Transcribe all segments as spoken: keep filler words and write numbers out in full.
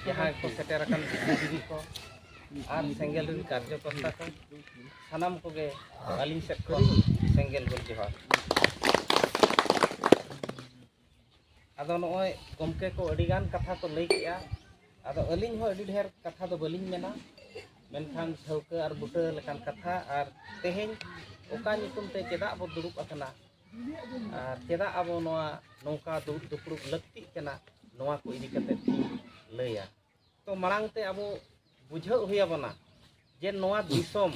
ᱡᱟᱦᱟᱸᱭ ᱠᱚ ᱥᱮᱴᱮᱨ ᱟᱠᱟᱱ ᱵᱩᱫᱽᱫᱷᱤᱡᱤᱵᱤ ᱠᱚ ᱟᱨ ᱥᱮᱸᱜᱮᱞ ᱨᱮᱱ ᱠᱟᱨᱡᱚᱠᱚᱨᱛᱟ ᱠᱚ, ᱥᱟᱱᱟᱢ ᱠᱚᱜᱮ ᱟᱹᱞᱤᱧ ᱥᱮᱫ ᱠᱷᱚᱱ ᱥᱮᱸᱜᱮᱞ ᱜᱚᱰ ᱡᱚᱦᱟᱨ᱾ ᱟᱫᱚ ᱱᱚᱜᱼᱚᱭ ᱜᱚᱢᱠᱮ ᱠᱚ ᱟᱹᱰᱤᱜᱟᱱ ᱠᱟᱛᱷᱟ ᱠᱚ ᱞᱟᱹᱭ ᱠᱮᱜᱼᱟ᱾ ᱟᱫᱚ ᱟᱹᱞᱤᱧ ᱦᱚᱸ ᱟᱹᱰᱤ ᱰᱷᱮᱨ ᱠᱟᱛᱷᱟ ᱫᱚ ᱵᱟᱹᱞᱤᱧ ᱢᱮᱱᱟ, ᱢᱮᱱᱠᱷᱟᱱ ᱴᱷᱟᱹᱣᱠᱟᱹ ᱟᱨ ᱵᱩᱴᱟᱹ ᱞᱮᱠᱟᱱ ᱠᱟᱛᱷᱟ ᱟᱨ ᱛᱮᱦᱮᱧ ᱚᱠᱟ ᱧᱩᱛᱩᱢ ᱛᱮ ᱪᱮᱫᱟᱜ ᱵᱚ ᱫᱩᱲᱩᱵ ᱟᱠᱟᱱᱟ ᱟᱨ ᱪᱮᱫᱟᱜ ᱟᱵᱚ ᱱᱚᱣᱟ ᱱᱚᱝᱠᱟ ᱫᱩᱲᱩᱵ ᱫᱩᱯᱲᱩᱵ ᱞᱟᱹᱠᱛᱤᱜ ᱠᱟᱱᱟ, ᱱᱚᱣᱟ ᱠᱚ ᱤᱫᱤ ᱠᱟᱛᱮ ᱤᱧ ᱞᱟᱹᱭᱟ᱾ ᱛᱚ ᱢᱟᱲᱟᱝ ᱛᱮ ᱟᱵᱚ ᱵᱩᱡᱷᱟᱹᱣ ᱦᱩᱭ ᱟᱵᱚᱱᱟ ᱡᱮ ᱱᱚᱣᱟ ᱫᱤᱥᱚᱢ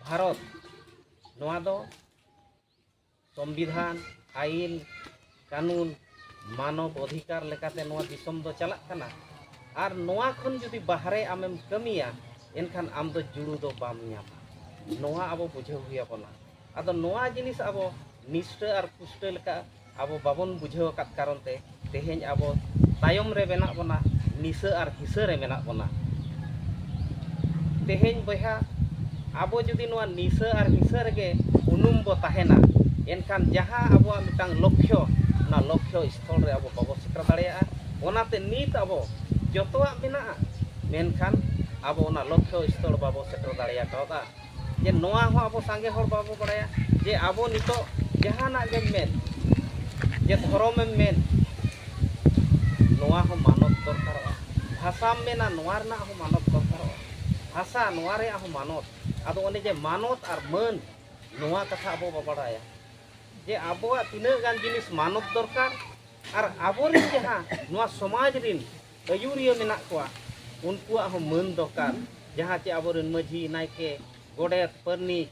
ᱵᱷᱟᱨᱚᱛ, ᱱᱚᱣᱟ ᱫᱚ ᱥᱚᱝᱵᱤᱫᱷᱟᱱ, ᱟᱹᱭᱤᱱ, ᱠᱟᱹᱱᱩᱱ, ᱢᱟᱱᱚᱵ ᱚᱫᱷᱤᱠᱟᱨ ᱞᱮᱠᱟᱛᱮ ᱱᱚᱣᱟ ᱫᱤᱥᱚᱢ ᱫᱚ ᱪᱟᱞᱟᱜ ᱠᱟᱱᱟ᱾ ᱟᱨ ᱱᱚᱣᱟ ᱠᱷᱚᱱ ᱡᱩᱫᱤ ᱵᱟᱦᱨᱮ ᱟᱢᱮᱢ ᱠᱟᱹᱢᱤᱭᱟ, ᱮᱱᱠᱷᱟᱱ ᱟᱢ ᱫᱚ ᱡᱩᱲᱩ ᱫᱚ ᱵᱟᱢ ᱧᱟᱢᱟ᱾ ᱱᱚᱣᱟ ᱟᱵᱚ ᱵᱩᱡᱷᱟᱹᱣ ᱦᱩᱭ ᱟᱵᱚᱱᱟ᱾ ᱟᱫᱚ ᱱᱚᱣᱟ ᱡᱤᱱᱤᱥ ᱟᱵᱚ ᱱᱤᱥᱴᱟᱹ ᱟᱨ ᱯᱩᱥᱴᱟᱹ ᱞᱮᱠᱟ ᱟᱵᱚ ᱵᱟᱵᱚᱱ ᱵᱩᱡᱷᱟᱹᱣ ᱟᱠᱟᱫ ᱠᱟᱨᱚᱱ ᱛᱮ ᱛᱮᱦᱮᱧ ᱟᱵᱚ ᱛᱟᱭᱚᱢ ᱨᱮ ᱢᱮᱱᱟᱜ ᱵᱚᱱᱟ, ᱱᱤᱥᱟᱹ ᱟᱨ ᱦᱤᱥᱟᱹ ᱨᱮ ᱢᱮᱱᱟᱜ ᱵᱚᱱᱟ᱾ ᱛᱮᱦᱮᱧ ᱵᱚᱭᱦᱟ, ᱟᱵᱚ ᱡᱩᱫᱤ ᱱᱚᱣᱟ ᱱᱤᱥᱟᱹ ᱟᱨ ᱦᱤᱥᱟᱹ ᱨᱮᱜᱮ ᱩᱱᱩᱢ ᱵᱚ ᱛᱟᱦᱮᱱᱟ, ᱮᱱᱠᱷᱟᱱ ᱡᱟᱦᱟᱸ ᱟᱵᱚᱣᱟᱜ ᱢᱤᱫᱴᱟᱝ ᱞᱚᱠᱠᱷᱚ, ᱚᱱᱟ ᱞᱚᱠᱠᱷᱚ ᱥᱛᱷᱚᱞ ᱨᱮ ᱟᱵᱚ ᱵᱟᱵᱚ ᱥᱮᱴᱮᱨ ᱫᱟᱲᱮᱭᱟᱜᱼᱟ᱾ ᱚᱱᱟᱛᱮ ᱱᱤᱛ ᱟᱵᱚ ᱡᱚᱛᱚᱣᱟᱜ ᱢᱮᱱᱟᱜᱼᱟ, ᱢᱮᱱᱠᱷᱟᱱ ᱟᱵᱚ ᱚᱱᱟ ᱞᱚᱠᱠᱷᱚ ᱥᱛᱷᱚᱞ ᱵᱟᱵᱚ ᱥᱮᱴᱮᱨ ᱫᱟᱲᱮ ᱠᱟᱣᱫᱟ᱾ ᱡᱮ ᱱᱚᱣᱟ ᱦᱚᱸ ᱟᱵᱚ ᱥᱟᱸᱜᱮ ᱦᱚᱲ ᱵᱟᱵᱚ ᱵᱟᱲᱟᱭᱟ ᱡᱮ ᱟᱵᱚ ᱱᱤᱛᱚᱜ ᱡᱟᱦᱟᱱᱟᱜ ᱜᱮᱢ ᱢᱮᱱ, ᱡᱮ ᱫᱷᱚᱨᱚᱢᱮᱢ ᱢᱮᱱ, ᱱᱚᱣᱟ ᱦᱚᱸ ᱢᱟᱱᱚᱛ ᱫᱚᱨᱠᱟᱨᱚᱜᱼᱟ᱾ ᱵᱷᱟᱥᱟᱢ ᱢᱮᱱᱟ, ᱱᱚᱣᱟ ᱨᱮᱱᱟᱜ ᱦᱚᱸ ᱢᱟᱱᱚᱛ ᱫᱚᱨᱠᱟᱨᱚᱜᱼᱟ᱾ ᱵᱷᱟᱥᱟ, ᱱᱚᱣᱟ ᱨᱮᱭᱟᱜ ᱦᱚᱸ ᱢᱟᱱᱚᱛ᱾ ᱟᱫᱚ ᱚᱱᱮ ᱡᱮ ᱢᱟᱱᱚᱛ ᱟᱨ ᱢᱟᱹᱱ, ᱱᱚᱣᱟ ᱠᱟᱛᱷᱟ ᱟᱵᱚ ᱵᱟᱵᱚ ᱵᱟᱲᱟᱭᱟ ᱡᱮ ᱟᱵᱚᱣᱟᱜ ᱛᱤᱱᱟᱹᱜ ᱜᱟᱱ ᱡᱤᱱᱤᱥ ᱢᱟᱱᱚᱛ ᱫᱚᱨᱠᱟᱨ, ᱟᱨ ᱟᱵᱚᱨᱮᱱ ᱡᱟᱦᱟᱸ ᱱᱚᱣᱟ ᱥᱚᱢᱟᱡᱽ ᱨᱮᱱ ᱟᱹᱭᱩᱨᱤᱭᱟᱹ ᱢᱮᱱᱟᱜ ᱠᱚᱣᱟ, ᱩᱱᱠᱩᱣᱟᱜ ᱦᱚᱸ ᱢᱟᱹᱱ ᱫᱚᱨᱠᱟᱨ᱾ ᱡᱟᱦᱟᱸ ᱪᱮ ᱟᱵᱚᱨᱮᱱ ᱢᱟᱹᱡᱷᱤ, ᱱᱟᱭᱠᱮ, ᱜᱚᱰᱮᱛ, ᱯᱟᱨᱱᱤᱠ,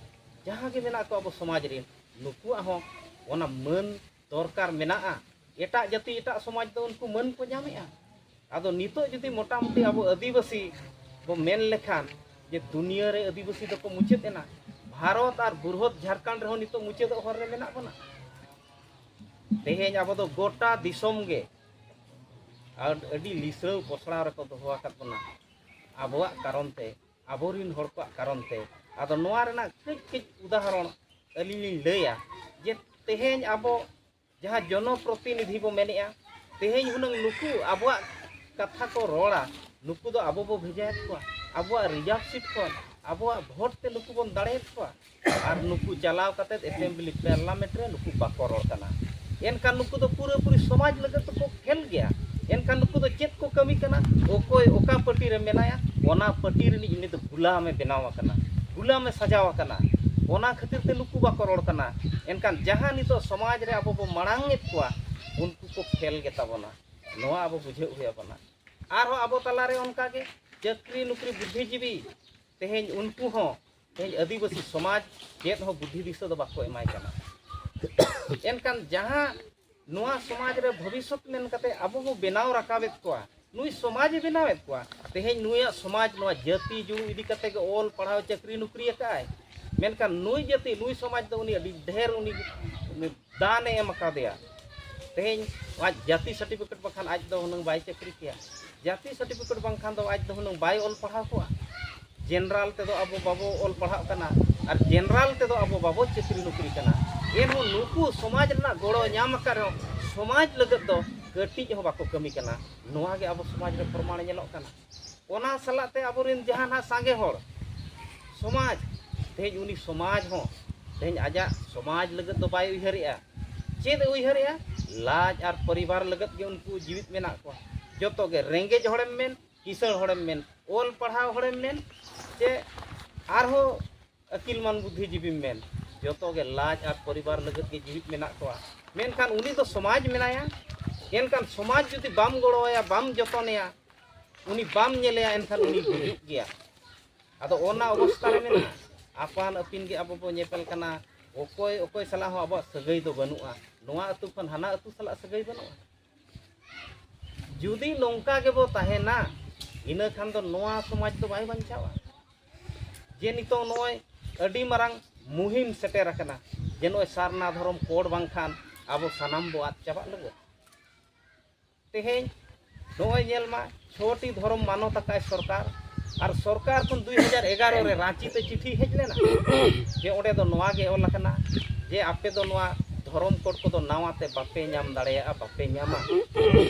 ᱡᱟᱦᱟᱸ ᱜᱮ ᱢᱮᱱᱟᱜ ᱠᱚᱣᱟ ᱟᱵᱚ ᱥᱚᱢᱟᱡᱽ ᱨᱮᱱ, ᱱᱩᱠᱩᱣᱟᱜ ᱦᱚᱸ ᱚᱱᱟ ᱢᱟᱹᱱ ᱫᱚᱨᱠᱟᱨ ᱢᱮᱱᱟᱜᱼᱟ᱾ ᱮᱴᱟᱜ ᱡᱟᱹᱛᱤ, ᱮᱴᱟᱜ ᱥᱚᱢᱟᱡᱽ ᱫᱚ ᱩᱱᱠᱩ ᱢᱟᱹᱱ ᱠᱚ ᱧᱟᱢᱮᱜᱼᱟ᱾ ᱟᱫᱚ ᱱᱤᱛᱚᱜ ᱡᱩᱫᱤ ᱢᱚᱴᱟᱢᱩᱴᱤ ᱟᱵᱚ ᱟᱹᱫᱤᱵᱟᱹᱥᱤ ᱵᱚ ᱢᱮᱱ ᱞᱮᱠᱷᱟᱱ ᱡᱮ ᱫᱩᱱᱤᱭᱟᱹ ᱨᱮ ᱟᱹᱫᱤᱵᱟᱹᱥᱤ ᱫᱚᱠᱚ ᱢᱩᱪᱟᱹᱫ ᱮᱱᱟ, ᱵᱷᱟᱨᱚᱛ ᱟᱨ ᱵᱩᱨᱦᱚᱛ ᱡᱷᱟᱲᱠᱷᱚᱸᱰ ᱨᱮᱦᱚᱸ ᱱᱤᱛᱚᱜ ᱢᱩᱪᱟᱹᱫᱚᱜ ᱦᱚᱨ ᱨᱮ ᱢᱮᱱᱟᱜ ᱵᱚᱱᱟ᱾ ᱛᱮᱦᱮᱧ ᱟᱵᱚ ᱫᱚ ᱜᱚᱴᱟ ᱫᱤᱥᱚᱢ ᱜᱮ ᱟᱹᱰ-, ᱟᱹᱰᱤ ᱞᱤᱥᱲᱟᱹᱣ ᱯᱚᱥᱲᱟᱣ ᱨᱮᱠᱚ ᱫᱚᱦᱚ ᱟᱠᱟᱫ ᱵᱚᱱᱟ ᱟᱵᱚᱣᱟᱜ ᱠᱟᱨᱚᱱ ᱛᱮ, ᱟᱵᱚᱨᱤᱱ ᱦᱚᱲ ᱠᱚᱣᱟᱜ ᱠᱟᱨᱚᱱ ᱛᱮ᱾ ᱟᱫᱚ ᱱᱚᱣᱟ ᱨᱮᱱᱟᱜ ᱠᱟᱹᱡ ᱠᱟᱹᱡ ᱩᱫᱟᱦᱚᱨᱚᱱ ᱟᱹᱞᱤᱧ ᱞᱤᱧ ᱞᱟᱹᱭᱟ ᱡᱮ ᱛᱮᱦᱮᱧ ᱟᱵᱚ ᱡᱟᱦᱟᱸ ᱡᱚᱱᱚ ᱯᱨᱚᱛᱤᱱᱤᱫᱷᱤ ᱵᱚ ᱢᱮᱱᱮᱜᱼᱟ, ᱛᱮᱦᱮᱧ ᱦᱩᱱᱟᱹᱝ ᱱᱩᱠᱩ ᱟᱵᱚᱣᱟᱜ ᱠᱟᱛᱷᱟ ᱠᱚ ᱨᱚᱲᱟ, ᱱᱩᱠᱩ ᱫᱚ ᱟᱵᱚ ᱵᱚ ᱵᱷᱮᱡᱟᱭᱮᱫ ᱠᱚᱣᱟ, ᱟᱵᱚᱣᱟᱜ ᱨᱤᱡᱟᱨᱵᱷ ᱥᱤᱴ ᱠᱷᱚᱱ, ᱟᱵᱚᱣᱟᱜ ᱵᱷᱳᱴ ᱛᱮ ᱱᱩᱠᱩ ᱵᱚᱱ ᱫᱟᱲᱮᱭᱮᱫ ᱠᱚᱣᱟ᱾ ᱟᱨ ᱱᱩᱠᱩ ᱪᱟᱞᱟᱣ ᱠᱟᱛᱮ ᱮᱥᱮᱢᱵᱞᱤ ᱯᱟᱨᱞᱟᱢᱮᱱᱴ ᱨᱮ ᱱᱩᱠᱩ ᱵᱟᱠᱚ ᱨᱚᱲ ᱠᱟᱱᱟ᱾ ᱮᱱᱠᱷᱟᱱ ᱱᱩᱠᱩ ᱫᱚ ᱯᱩᱨᱟᱹᱯᱩᱨᱤ ᱥᱚᱢᱟᱡᱽ ᱞᱟᱹᱜᱤᱫ ᱫᱚᱠᱚ ᱯᱷᱮᱞ ᱜᱮᱭᱟ᱾ ᱮᱱᱠᱷᱟᱱ ᱱᱩᱠᱩ ᱫᱚ ᱪᱮᱫ ᱠᱚ ᱠᱟᱹᱢᱤ ᱠᱟᱱᱟ? ᱚᱠᱚᱭ ᱚᱠᱟ ᱯᱟᱨᱴᱤ ᱨᱮ ᱢᱮᱱᱟᱭᱟ, ᱚᱱᱟ ᱯᱟᱨᱴᱤ ᱨᱤᱱᱤᱡ ᱩᱱᱤ ᱫᱚ ᱜᱩᱞᱟᱢᱮ ᱵᱮᱱᱟᱣ ᱟᱠᱟᱱᱟ, ᱜᱩᱞᱟᱢᱮ ᱥᱟᱡᱟᱣ ᱟᱠᱟᱱᱟ᱾ ᱚᱱᱟ ᱠᱷᱟᱹᱛᱤᱨ ᱛᱮ ᱱᱩᱠᱩ ᱵᱟᱠᱚ ᱨᱚᱲ ᱠᱟᱱᱟ᱾ ᱮᱱᱠᱷᱟᱱ ᱡᱟᱦᱟᱸ ᱱᱤᱛᱚᱜ ᱥᱚᱢᱟᱡᱽ ᱨᱮ ᱟᱵᱚ ᱵᱚ ᱢᱟᱲᱟᱝ ᱮᱫ ᱠᱚᱣᱟ, ᱩᱱᱠᱩ ᱠᱚ ᱯᱷᱮᱞ ᱜᱮᱛᱟ ᱵᱚᱱᱟ᱾ ᱱᱚᱣᱟ ᱟᱵᱚ ᱵᱩᱡᱷᱟᱹᱣ ᱦᱩᱭ ᱟᱵᱚᱱᱟ᱾ ᱟᱨᱦᱚᱸ ᱟᱵᱚ ᱛᱟᱞᱟᱨᱮ ᱚᱱᱠᱟᱜᱮ ᱪᱟᱹᱠᱨᱤ ᱱᱩᱠᱨᱤ ᱵᱩᱫᱽᱫᱷᱤᱡᱤᱵᱤ, ᱛᱮᱦᱮᱧ ᱩᱱᱠᱩ ᱦᱚᱸ, ᱛᱮᱦᱮᱧ ᱟᱹᱫᱤᱵᱟᱹᱥᱤ ᱥᱚᱢᱟᱡᱽ ᱪᱮᱫ ᱦᱚᱸ ᱵᱩᱫᱽᱫᱷᱤ ᱫᱤᱥᱟᱹ ᱫᱚ ᱵᱟᱠᱚ ᱮᱢᱟᱭ ᱠᱟᱱᱟ᱾ ᱮᱱᱠᱷᱟᱱ ᱡᱟᱦᱟᱸ ᱱᱚᱣᱟ ᱥᱚᱢᱟᱡᱽ ᱨᱮ ᱵᱷᱚᱵᱤᱥᱥᱚᱛ ᱢᱮᱱ ᱠᱟᱛᱮ ᱟᱵᱚ ᱵᱚ ᱵᱮᱱᱟᱣ ᱨᱟᱠᱟᱵᱮᱫ ᱠᱚᱣᱟ, ᱱᱩᱭ ᱥᱚᱢᱟᱡᱽ ᱮ ᱵᱮᱱᱟᱣᱮᱫ ᱠᱚᱣᱟ᱾ ᱛᱮᱦᱮᱧ ᱱᱩᱭᱟᱜ ᱥᱚᱢᱟᱡᱽ ᱱᱚᱣᱟ ᱡᱟᱹᱛᱤ ᱡᱩᱲᱩ ᱤᱫᱤ ᱠᱟᱛᱮ ᱜᱮ ᱚᱞ ᱯᱟᱲᱦᱟᱣ ᱪᱟᱹᱠᱨᱤ ᱱᱩᱠᱨᱤ ᱟᱠᱟᱫᱼᱟᱭ, ᱢᱮᱱᱠᱷᱟᱱ ᱱᱩᱭ ᱡᱟᱹᱛᱤ ᱱᱩᱭ ᱥᱚᱢᱟᱡᱽ ᱫᱚ ᱩᱱᱤ ᱟᱹᱰᱤ ᱰᱷᱮᱨ ᱩᱱᱤ ᱫᱟᱱ ᱮ ᱮᱢ ᱟᱠᱟᱫᱮᱭᱟ᱾ ᱛᱮᱦᱮᱧ ᱟᱡ ᱡᱟᱹᱛᱤ ᱥᱟᱨᱴᱤᱯᱷᱤᱠᱮᱴ ᱵᱟᱠᱷᱟᱱ ᱟᱡ ᱫᱚ ᱦᱩᱱᱟᱹᱝ ᱵᱟᱭ ᱪᱟᱹᱠᱨᱤ ᱠᱮᱭᱟ, ᱡᱟᱹᱛᱤ ᱥᱟᱨᱴᱤᱯᱷᱤᱠᱮᱴ ᱵᱟᱝᱠᱷᱟᱱ ᱫᱚ ᱟᱡ ᱫᱚ ᱦᱩᱱᱟᱹᱝ ᱵᱟᱭ ᱚᱞ ᱯᱟᱲᱦᱟᱣ ᱠᱚᱜᱼᱟ᱾ ᱡᱮᱱᱟᱨᱟᱞ ᱛᱮᱫᱚ ᱟᱵᱚ ᱵᱟᱵᱚ ᱚᱞ ᱯᱟᱲᱦᱟᱜ ᱠᱟᱱᱟ ᱟᱨ ᱡᱮᱱᱟᱨᱟᱞ ᱛᱮᱫᱚ ᱟᱵᱚ ᱵᱟᱵᱚ ᱪᱟᱹᱠᱨᱤ ᱱᱚᱠᱨᱤ ᱠᱟᱱᱟ᱾ ᱮᱱᱦᱚᱸ ᱱᱩᱠᱩ ᱥᱚᱢᱟᱡᱽ ᱨᱮᱱᱟᱜ ᱜᱚᱲᱚ ᱧᱟᱢ ᱟᱠᱟᱫ ᱨᱮᱦᱚᱸ ᱥᱚᱢᱟᱡᱽ ᱞᱟᱹᱜᱤᱫ ᱫᱚ ᱠᱟᱹᱴᱤᱡ ᱦᱚᱸ ᱵᱟᱠᱚ ᱠᱟᱹᱢᱤ ᱠᱟᱱᱟ᱾ ᱱᱚᱣᱟ ᱜᱮ ᱟᱵᱚ ᱥᱚᱢᱟᱡᱽ ᱨᱮ ᱯᱨᱚᱢᱟᱬ ᱧᱮᱞᱚᱜ ᱠᱟᱱᱟ᱾ ᱚᱱᱟ ᱥᱟᱞᱟᱜ ᱛᱮ ᱟᱵᱚᱨᱮᱱ ᱡᱟᱦᱟᱸ ᱱᱟᱜ ᱥᱟᱸᱜᱮ ᱦᱚᱲ ᱥᱚᱢᱟᱡᱽ, ᱛᱮᱦᱮᱧ ᱩᱱᱤ ᱥᱚᱢᱟᱡᱽ ᱦᱚᱸ ᱛᱮᱦᱮᱧ ᱟᱡᱟᱜ ᱥᱚᱢᱟᱡᱽ ᱞᱟᱹᱜᱤᱫ ᱫᱚ ᱵᱟᱭ ᱩᱭᱦᱟᱹᱨᱮᱜᱼᱟ᱾ ᱪᱮᱫ ᱮ ᱩᱭᱦᱟᱹᱨᱮᱜᱼᱟ? ᱞᱟᱡ ᱟᱨ ᱯᱚᱨᱤᱵᱟᱨ ᱞᱟᱹᱜᱤᱫ ᱜᱮ ᱩᱱᱠᱩ ᱡᱤᱣᱤᱫ ᱢᱮᱱᱟᱜ ᱠᱚᱣᱟ᱾ ᱡᱚᱛᱚ ᱜᱮ ᱨᱮᱸᱜᱮᱡ ᱦᱚᱲᱮᱢ ᱢᱮᱱ, ᱠᱤᱥᱟᱹᱬ ᱦᱚᱲᱮᱢ ᱢᱮᱱ, ᱚᱞ ᱯᱟᱲᱦᱟᱣ ᱦᱚᱲᱮᱢ ᱢᱮᱱ, ᱪᱮ ᱟᱨᱦᱚᱸ ᱟᱹᱠᱤᱞᱢᱟᱱ ᱵᱩᱫᱽᱫᱷᱤᱡᱤᱵᱤᱢ ᱢᱮᱱ, ᱡᱚᱛᱚ ᱜᱮ ᱞᱟᱡ ᱟᱨ ᱯᱚᱨᱤᱵᱟᱨ ᱞᱟᱹᱜᱤᱫ ᱜᱮ ᱡᱤᱣᱤᱫ ᱢᱮᱱᱟᱜ ᱠᱚᱣᱟ᱾ ᱢᱮᱱᱠᱷᱟᱱ ᱩᱱᱤ ᱫᱚ ᱥᱚᱢᱟᱡᱽ ᱢᱮᱱᱟᱭᱟ, ᱮᱱᱠᱷᱟᱱ ᱥᱚᱢᱟᱡᱽ ᱡᱩᱫᱤ ᱵᱟᱢ ᱜᱚᱲᱚᱣᱟᱭᱟ, ᱵᱟᱢ ᱡᱚᱛᱚᱱᱮᱭᱟ, ᱩᱱᱤ ᱵᱟᱢ ᱧᱮᱞᱮᱭᱟ, ᱮᱱᱠᱷᱟᱱ ᱩᱱᱤ ᱜᱩᱡᱩᱜ ᱜᱮᱭᱟ᱾ ᱟᱫᱚ ᱚᱱᱟ ᱚᱵᱚᱥᱛᱟ ᱨᱮ ᱢᱮᱱᱟᱜᱼᱟ᱾ ᱟᱯᱟᱱ ᱟᱹᱯᱤᱱ ᱜᱮ ᱟᱵᱚ ᱵᱚ ᱧᱮᱯᱮᱞ ᱠᱟᱱᱟ, ᱚᱠᱚᱭ ᱚᱠᱚᱭ ᱥᱟᱞᱟᱜ ᱦᱚᱸ ᱟᱵᱚᱣᱟᱜ ᱥᱟᱹᱜᱟᱹᱭ ᱫᱚ ᱵᱟᱹᱱᱩᱜᱼᱟ, ᱱᱚᱣᱟ ᱟᱹᱛᱩ ᱠᱷᱚᱱ ᱦᱟᱱᱟ ᱟᱹᱛᱩ ᱥᱟᱞᱟᱜ ᱥᱟᱹᱜᱟᱹᱭ ᱵᱟᱹᱱᱩᱜᱼᱟ᱾ ᱡᱩᱫᱤ ᱱᱚᱝᱠᱟ ᱜᱮᱵᱚ ᱛᱟᱦᱮᱱᱟ, ᱤᱱᱟᱹ ᱠᱷᱟᱱ ᱫᱚ ᱱᱚᱣᱟ ᱥᱚᱢᱟᱡᱽ ᱫᱚ ᱵᱟᱭ ᱵᱟᱧᱪᱟᱣᱟ᱾ ᱡᱮ ᱱᱤᱛᱚᱝ ᱱᱚᱜᱼᱚᱭ ᱟᱹᱰᱤ ᱢᱟᱨᱟᱝ ᱢᱩᱦᱤᱢ ᱥᱮᱴᱮᱨ ᱟᱠᱟᱱᱟ, ᱡᱮ ᱱᱚᱜᱼᱚᱭ ᱥᱟᱨᱱᱟ ᱫᱷᱚᱨᱚᱢ ᱠᱳᱰ ᱵᱟᱝᱠᱷᱟᱱ ᱟᱵᱚ ᱥᱟᱱᱟᱢ ᱵᱚ ᱟᱫ ᱪᱟᱵᱟᱜ ᱞᱟᱹᱜᱤᱫ᱾ ᱛᱮᱦᱮᱧ ᱱᱚᱜᱼᱚᱭ ᱧᱮᱞ ᱢᱟ, ᱪᱷᱚᱴᱤ ᱫᱷᱚᱨᱚᱢ ᱢᱟᱱᱚᱛ ᱟᱠᱟᱫ ᱥᱚᱨᱠᱟᱨ, ᱟᱨ ᱥᱚᱨᱠᱟᱨ ᱠᱷᱚᱱ ᱫᱩᱭ ᱦᱟᱡᱟᱨ ᱮᱜᱟᱨᱚ ᱨᱮ ᱨᱟᱸᱪᱤ ᱛᱮ ᱪᱤᱴᱷᱤ ᱦᱮᱡ ᱞᱮᱱᱟ, ᱡᱮ ᱚᱸᱰᱮ ᱫᱚ ᱱᱚᱣᱟ ᱜᱮ ᱚᱞ ᱟᱠᱟᱱᱟ, ᱡᱮ ᱟᱯᱮ ᱫᱚ ᱱᱚᱣᱟ ᱫᱷᱚᱨᱚᱢ ᱠᱳᱰ ᱠᱚᱫᱚ ᱱᱟᱣᱟ ᱛᱮ ᱵᱟᱯᱮ ᱧᱟᱢ ᱫᱟᱲᱮᱭᱟᱜᱼᱟ, ᱵᱟᱯᱮ ᱧᱟᱢᱟ᱾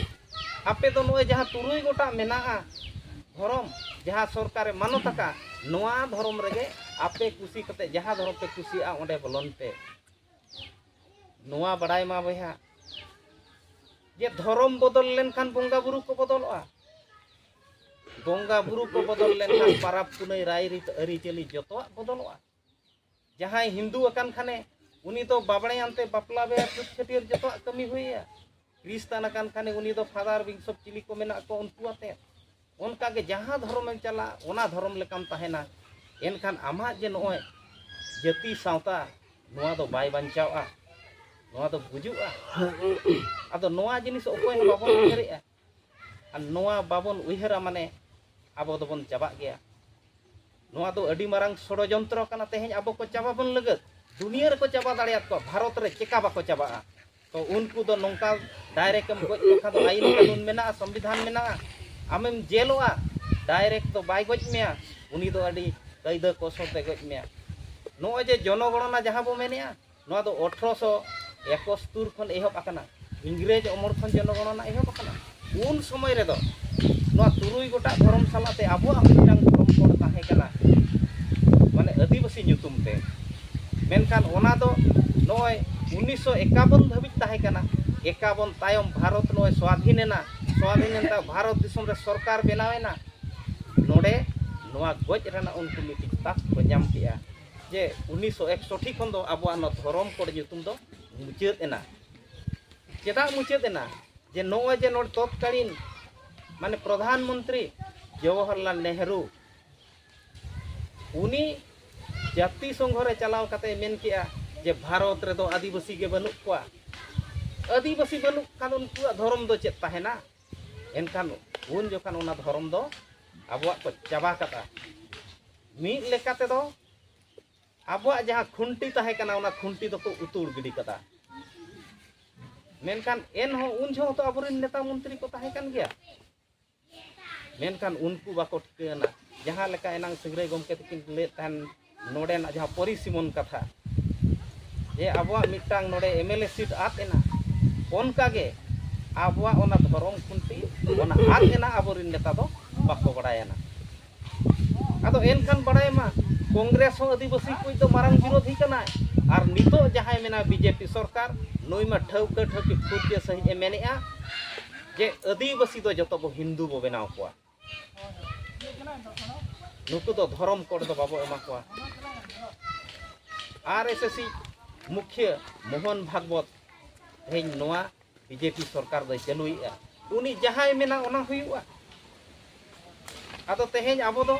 ᱟᱯᱮ ᱫᱚ ᱱᱚᱜᱼᱚᱭ ᱡᱟᱦᱟᱸ ᱛᱩᱨᱩᱭ ᱜᱚᱴᱟᱝ ᱢᱮᱱᱟᱜᱼᱟ ᱫᱷᱚᱨᱚᱢ, ᱡᱟᱦᱟᱸ ᱥᱚᱨᱠᱟᱨᱮ ᱢᱟᱱᱚᱛ ᱟᱠᱟᱫ, ᱱᱚᱣᱟ ᱫᱷᱚᱨᱚᱢ ᱨᱮᱜᱮ ᱟᱯᱮ ᱠᱩᱥᱤ ᱠᱟᱛᱮ ᱡᱟᱦᱟᱸ ᱫᱷᱚᱨᱚᱢ ᱯᱮ ᱠᱩᱥᱤᱭᱟᱜᱼᱟ ᱚᱸᱰᱮ ᱵᱚᱞᱚᱱ ᱯᱮ᱾ ᱱᱚᱣᱟ ᱵᱟᱲᱟᱭ ᱢᱟ ᱵᱚᱭᱦᱟ, ᱡᱮ ᱫᱷᱚᱨᱚᱢ ᱵᱚᱫᱚᱞ ᱞᱮᱱᱠᱷᱟᱱ ᱵᱚᱸᱜᱟ ᱵᱩᱨᱩ ᱠᱚ ᱵᱚᱫᱚᱞᱚᱜᱼᱟ, ᱵᱚᱸᱜᱟ ᱵᱩᱨᱩ ᱠᱚ ᱵᱚᱫᱚᱞ ᱞᱮᱱᱠᱷᱟᱱ ᱯᱟᱨᱟᱵᱽ ᱯᱩᱱᱟᱹᱭ ᱨᱟᱭᱨᱤᱛ ᱟᱹᱨᱤᱪᱟᱹᱞᱤ ᱡᱚᱛᱚᱣᱟᱜ ᱵᱚᱫᱚᱞᱚᱜᱼᱟ᱾ ᱡᱟᱦᱟᱸᱭ ᱦᱤᱱᱫᱩ ᱟᱠᱟᱱ ᱠᱷᱟᱱᱮ ᱩᱱᱤ ᱫᱚ ᱵᱟᱵᱽᱲᱮᱭᱟᱱᱛᱮ ᱵᱟᱯᱞᱟ ᱵᱤᱦᱟᱹ ᱪᱷᱩᱛ ᱪᱷᱟᱹᱴᱭᱟᱹᱨ ᱡᱚᱛᱚᱣᱟᱜ ᱠᱟᱹᱢᱤ ᱦᱩᱭ ᱟᱭᱟ᱾ ᱠᱷᱨᱤᱥᱴᱟᱱ ᱟᱠᱟᱱ ᱠᱷᱟᱱᱮ ᱩᱱᱤ ᱫᱚ ᱯᱷᱟᱫᱟᱨ ᱵᱤᱥᱚᱯ ᱪᱤᱞᱤ ᱠᱚ ᱢᱮᱱᱟᱜ ᱠᱚ ᱩᱱᱠᱩ ᱟᱛᱮ᱾ ᱚᱱᱠᱟᱜᱮ ᱡᱟᱦᱟᱸ ᱫᱷᱚᱨᱚᱢᱮᱢ ᱪᱟᱞᱟᱜ ᱚᱱᱟ ᱫᱷᱚᱨᱚᱢ ᱞᱮᱠᱟᱢ ᱛᱟᱦᱮᱱᱟ᱾ ᱮᱱᱠᱷᱟᱱ ᱟᱢᱟᱜ ᱡᱮ ᱱᱚᱜᱼᱚᱭ ᱡᱟᱹᱛᱤ ᱥᱟᱶᱛᱟ ᱱᱚᱣᱟ ᱫᱚ ᱵᱟᱭ ᱵᱟᱧᱪᱟᱣᱼᱟ, ᱱᱚᱣᱟ ᱫᱚ ᱜᱩᱡᱩᱜᱼᱟ᱾ ᱟᱫᱚ ᱱᱚᱣᱟ ᱡᱤᱱᱤᱥ ᱚᱠᱚᱭ ᱦᱚᱸ ᱵᱟᱵᱚᱱ ᱩᱭᱦᱟᱹᱨᱮᱜᱼᱟ᱾ ᱟᱨ ᱱᱚᱣᱟ ᱵᱟᱵᱚᱱ ᱩᱭᱦᱟᱹᱨᱟ ᱢᱟᱱᱮ ᱟᱵᱚ ᱫᱚᱵᱚᱱ ᱪᱟᱵᱟᱜ ᱜᱮᱭᱟ᱾ ᱱᱚᱣᱟ ᱫᱚ ᱟᱹᱰᱤ ᱢᱟᱨᱟᱝ ᱥᱚᱲᱚᱡᱚᱱᱛᱨᱚ ᱠᱟᱱᱟ᱾ ᱛᱮᱦᱮᱧ ᱟᱵᱚ ᱠᱚ ᱪᱟᱵᱟ ᱵᱚᱱ ᱞᱟᱹᱜᱤᱫ ᱫᱩᱱᱤᱭᱟᱹ ᱨᱮᱠᱚ ᱪᱟᱵᱟ ᱫᱟᱲᱮᱭᱟᱫ ᱠᱚᱣᱟ, ᱵᱷᱟᱨᱚᱛ ᱨᱮ ᱪᱮᱠᱟ ᱵᱟᱠᱚ ᱪᱟᱵᱟᱜᱼᱟ? ᱛᱚ ᱩᱱᱠᱩ ᱫᱚ ᱱᱚᱝᱠᱟ ᱰᱟᱭᱨᱮᱠᱴ ᱮᱢ ᱜᱚᱡ ᱠᱚ ᱠᱷᱟᱱ ᱫᱚ ᱟᱭᱤᱱ ᱠᱟᱹᱱᱩᱱ ᱢᱮᱱᱟᱜᱼᱟ, ᱥᱚᱝᱵᱤᱫᱷᱟᱱ ᱢᱮᱱᱟᱜᱼᱟ, ᱟᱢᱮᱢ ᱡᱮᱞᱚᱜᱼᱟ᱾ ᱰᱟᱭᱨᱮᱠᱴ ᱫᱚ ᱵᱟᱭ ᱜᱚᱡ ᱢᱮᱭᱟ, ᱩᱱᱤ ᱫᱚ ᱟᱹᱰᱤ ᱠᱟᱹᱭᱫᱟᱹ ᱠᱚᱥᱚᱞ ᱛᱮ ᱜᱚᱡ ᱢᱮᱭᱟ᱾ ᱱᱚᱜᱼᱚᱭ ᱡᱮ ᱡᱚᱱᱚᱜᱚᱬᱚᱱᱟ ᱡᱟᱦᱟᱸ ᱵᱚ ᱢᱮᱱᱮᱜᱼᱟ, ᱱᱚᱣᱟ ᱫᱚ ᱟᱴᱷᱨᱚᱥᱚ ᱮᱠᱟᱛᱛᱳᱨ ᱠᱷᱚᱱ ᱮᱦᱚᱵ ᱟᱠᱟᱱᱟ, ᱤᱝᱨᱮᱡᱽ ᱚᱢᱚᱞ ᱠᱷᱚᱱ ᱡᱚᱱᱚᱜᱚᱬᱚᱱᱟ ᱮᱦᱚᱵ ᱟᱠᱟᱱᱟ᱾ ᱩᱱ ᱥᱚᱢᱚᱭ ᱨᱮᱫᱚ ᱱᱚᱣᱟ ᱛᱩᱨᱩᱭ ᱜᱚᱴᱟᱝ ᱫᱷᱚᱨᱚᱢ ᱥᱟᱞᱟᱜ ᱛᱮ ᱟᱵᱚᱣᱟᱜ ᱢᱤᱫᱴᱟᱝ ᱫᱷᱚᱨᱚᱢ ᱠᱳᱰ ᱛᱟᱦᱮᱸ ᱠᱟᱱᱟ, ᱢᱟᱱᱮ ᱟᱹᱫᱤᱵᱟᱹᱥᱤ ᱧᱩᱛᱩᱢ ᱛᱮ᱾ ᱢᱮᱱᱠᱷᱟᱱ ᱚᱱᱟ ᱫᱚ ᱱᱚᱜᱼᱚᱭ ᱩᱱᱤᱥᱥᱚ ᱮᱠᱟᱵᱚᱱ ᱫᱷᱟᱹᱵᱤᱡ ᱛᱟᱦᱮᱸ ᱠᱟᱱᱟ᱾ ᱮᱠᱟᱵᱚᱱ ᱛᱟᱭᱚᱢ ᱵᱷᱟᱨᱚᱛ ᱱᱚᱜᱼᱚᱭ ᱥᱣᱟᱫᱷᱤᱱ ᱮᱱᱟ᱾ ᱥᱣᱟᱫᱷᱤᱱ ᱮᱱ ᱛᱟᱭᱚᱢ ᱵᱷᱟᱨᱚᱛ ᱫᱤᱥᱚᱢ ᱨᱮ ᱥᱚᱨᱠᱟᱨ ᱵᱮᱱᱟᱣ ᱮᱱᱟ᱾ ᱱᱚᱰᱮ ᱱᱚᱣᱟ ᱜᱚᱡ ᱨᱮᱱᱟᱜ ᱩᱱᱠᱩ ᱢᱤᱫᱴᱤᱡ ᱛᱟᱠ ᱠᱚ ᱧᱟᱢ ᱠᱮᱜᱼᱟ ᱡᱮ ᱩᱱᱤᱥᱥᱚ ᱮᱠᱥᱚᱴᱷᱤ ᱠᱷᱚᱱ ᱫᱚ ᱟᱵᱚᱣᱟᱜ ᱱᱚᱣᱟ ᱫᱷᱚᱨᱚᱢ ᱠᱳᱰ ᱧᱩᱛᱩᱢ ᱫᱚ ᱢᱩᱪᱟᱹᱫ ᱮᱱᱟ᱾ ᱪᱮᱫᱟᱜ ᱢᱩᱪᱟᱹᱫ ᱮᱱᱟ? ᱡᱮ ᱱᱚᱜᱼᱚᱭ ᱡᱮ ᱱᱚᱰᱮ ᱛᱚᱛᱠᱟᱞᱤᱱ ᱢᱟᱱᱮ ᱯᱨᱚᱫᱷᱟᱱ ᱢᱚᱱᱛᱨᱤ ᱡᱚᱣᱟᱦᱚᱨᱞᱟᱞ ᱱᱮᱦᱨᱩ, ᱩᱱᱤ ᱡᱟᱹᱛᱤ ᱥᱚᱝᱜᱷᱚ ᱨᱮ ᱪᱟᱞᱟᱣ ᱠᱟᱛᱮ ᱢᱮᱱ ᱠᱮᱜᱼᱟ ᱡᱮ ᱵᱷᱟᱨᱚᱛ ᱨᱮᱫᱚ ᱟᱹᱫᱤᱵᱟᱹᱥᱤ ᱜᱮ ᱵᱟᱹᱱᱩᱜ ᱠᱚᱣᱟ᱾ ᱟᱹᱫᱤᱵᱟᱹᱥᱤ ᱵᱟᱹᱱᱩᱜ ᱠᱷᱟᱱ ᱩᱱᱠᱩᱣᱟᱜ ᱫᱷᱚᱨᱚᱢ ᱫᱚ ᱪᱮᱫ ᱛᱟᱦᱮᱱᱟ? ᱮᱱᱠᱷᱟᱱ ᱩᱱ ᱡᱚᱠᱷᱟᱱ ᱚᱱᱟ ᱫᱷᱚᱨᱚᱢ ᱫᱚ ᱟᱵᱚᱣᱟᱜ ᱠᱚ ᱪᱟᱵᱟ ᱠᱟᱫᱟ᱾ ᱢᱤᱫ ᱞᱮᱠᱟ ᱛᱮᱫᱚ ᱟᱵᱚᱣᱟᱜ ᱡᱟᱦᱟᱸ ᱠᱷᱩᱱᱴᱤ ᱛᱟᱦᱮᱸ ᱠᱟᱱᱟ, ᱚᱱᱟ ᱠᱷᱩᱱᱴᱤ ᱫᱚᱠᱚ ᱩᱛᱩᱲ ᱜᱤᱰᱤ ᱠᱟᱫᱟ᱾ ᱢᱮᱱᱠᱷᱟᱱ ᱮᱱᱦᱚᱸ ᱩᱱ ᱡᱚᱦᱚᱜ ᱦᱚᱸᱛᱚ ᱟᱵᱚᱨᱮᱱ ᱱᱮᱛᱟ ᱢᱚᱱᱛᱨᱤ ᱠᱚ ᱛᱟᱦᱮᱸ ᱠᱟᱱ ᱜᱮᱭᱟ᱾ ᱢᱮᱱᱠᱷᱟᱱ ᱩᱱᱠᱩ ᱵᱟᱠᱚ ᱴᱷᱤᱠᱟᱹᱭᱟᱱᱟ᱾ ᱡᱟᱦᱟᱸ ᱞᱮᱠᱟ ᱮᱱᱟᱝ ᱥᱤᱝᱨᱟᱹᱭ ᱜᱚᱢᱠᱮ ᱛᱟᱹᱠᱤᱱ ᱞᱟᱹᱭᱮᱫ ᱛᱟᱦᱮᱱ, ᱱᱚᱰᱮᱱᱟᱜ ᱡᱟᱦᱟᱸ ᱯᱚᱨᱤᱥᱤᱢᱚᱱ ᱠᱟᱛᱷᱟ, ᱡᱮ ᱟᱵᱚᱣᱟᱜ ᱢᱤᱫᱴᱟᱝ ᱱᱚᱰᱮ ᱮᱢ ᱮᱞ ᱮ ᱥᱤᱴ ᱟᱫ ᱮᱱᱟ, ᱚᱱᱠᱟᱜᱮ ᱟᱵᱚᱣᱟᱜ ᱚᱱᱟ ᱫᱷᱚᱨᱚᱢ ᱠᱷᱩᱱᱴᱤ ᱚᱱᱟ ᱟᱫ ᱮᱱᱟ, ᱟᱵᱚᱨᱮᱱ ᱱᱮᱛᱟ ᱫᱚ ᱵᱟᱠᱚ ᱵᱟᱲᱟᱭᱟᱱᱟ᱾ ᱟᱫᱚ ᱮᱱᱠᱷᱟᱱ ᱵᱟᱲᱟᱭ ᱢᱟ, ᱠᱚᱝᱜᱨᱮᱥ ᱦᱚᱸ ᱟᱹᱫᱤᱵᱟᱹᱥᱤ ᱠᱚ ᱫᱚ ᱢᱟᱨᱟᱝ ᱵᱤᱨᱳᱫᱷᱤ ᱠᱟᱱᱟᱭ᱾ ᱟᱨ ᱱᱤᱛᱚᱜ ᱡᱟᱦᱟᱸᱭ ᱢᱮᱱᱟ ᱵᱤᱡᱮᱯᱤ ᱥᱚᱨᱠᱟᱨ, ᱱᱩᱭ ᱢᱟ ᱴᱷᱟᱹᱣᱠᱟᱹ ᱴᱷᱟᱹᱣᱠᱟᱹ ᱯᱷᱩᱨᱪᱟᱹ ᱥᱟᱺᱦᱤᱡ ᱮ ᱢᱮᱱᱮᱜᱼᱟ ᱡᱮ ᱟᱹᱫᱤᱵᱟᱹᱥᱤ ᱫᱚ ᱡᱚᱛᱚ ᱵᱚ ᱦᱤᱱᱫᱩ ᱵᱚ ᱵᱮᱱᱟᱣ ᱠᱚᱣᱟ᱾ ᱱᱩᱠᱩ ᱫᱚ ᱫᱷᱚᱨᱚᱢ ᱠᱳᱰ ᱫᱚ ᱵᱟᱵᱚ ᱮᱢᱟ ᱠᱚᱣᱟ᱾ ᱟᱨ ᱮᱥ ᱮᱥ ᱥᱤ ᱢᱩᱠᱷᱤᱭᱟᱹ ᱢᱳᱦᱚᱱ ᱵᱷᱟᱜᱽᱵᱚᱛ ᱛᱮᱦᱮᱧ ᱱᱚᱣᱟ ᱵᱤᱡᱮᱯᱤ ᱥᱚᱨᱠᱟᱨ ᱫᱚᱭ ᱪᱟᱹᱞᱩᱭᱮᱫᱼᱟ᱾ ᱩᱱᱤ ᱡᱟᱦᱟᱸᱭ ᱢᱮᱱᱟ ᱚᱱᱟ ᱦᱩᱭᱩᱜᱼᱟ᱾ ᱟᱫᱚ ᱛᱮᱦᱮᱧ ᱟᱵᱚ ᱫᱚ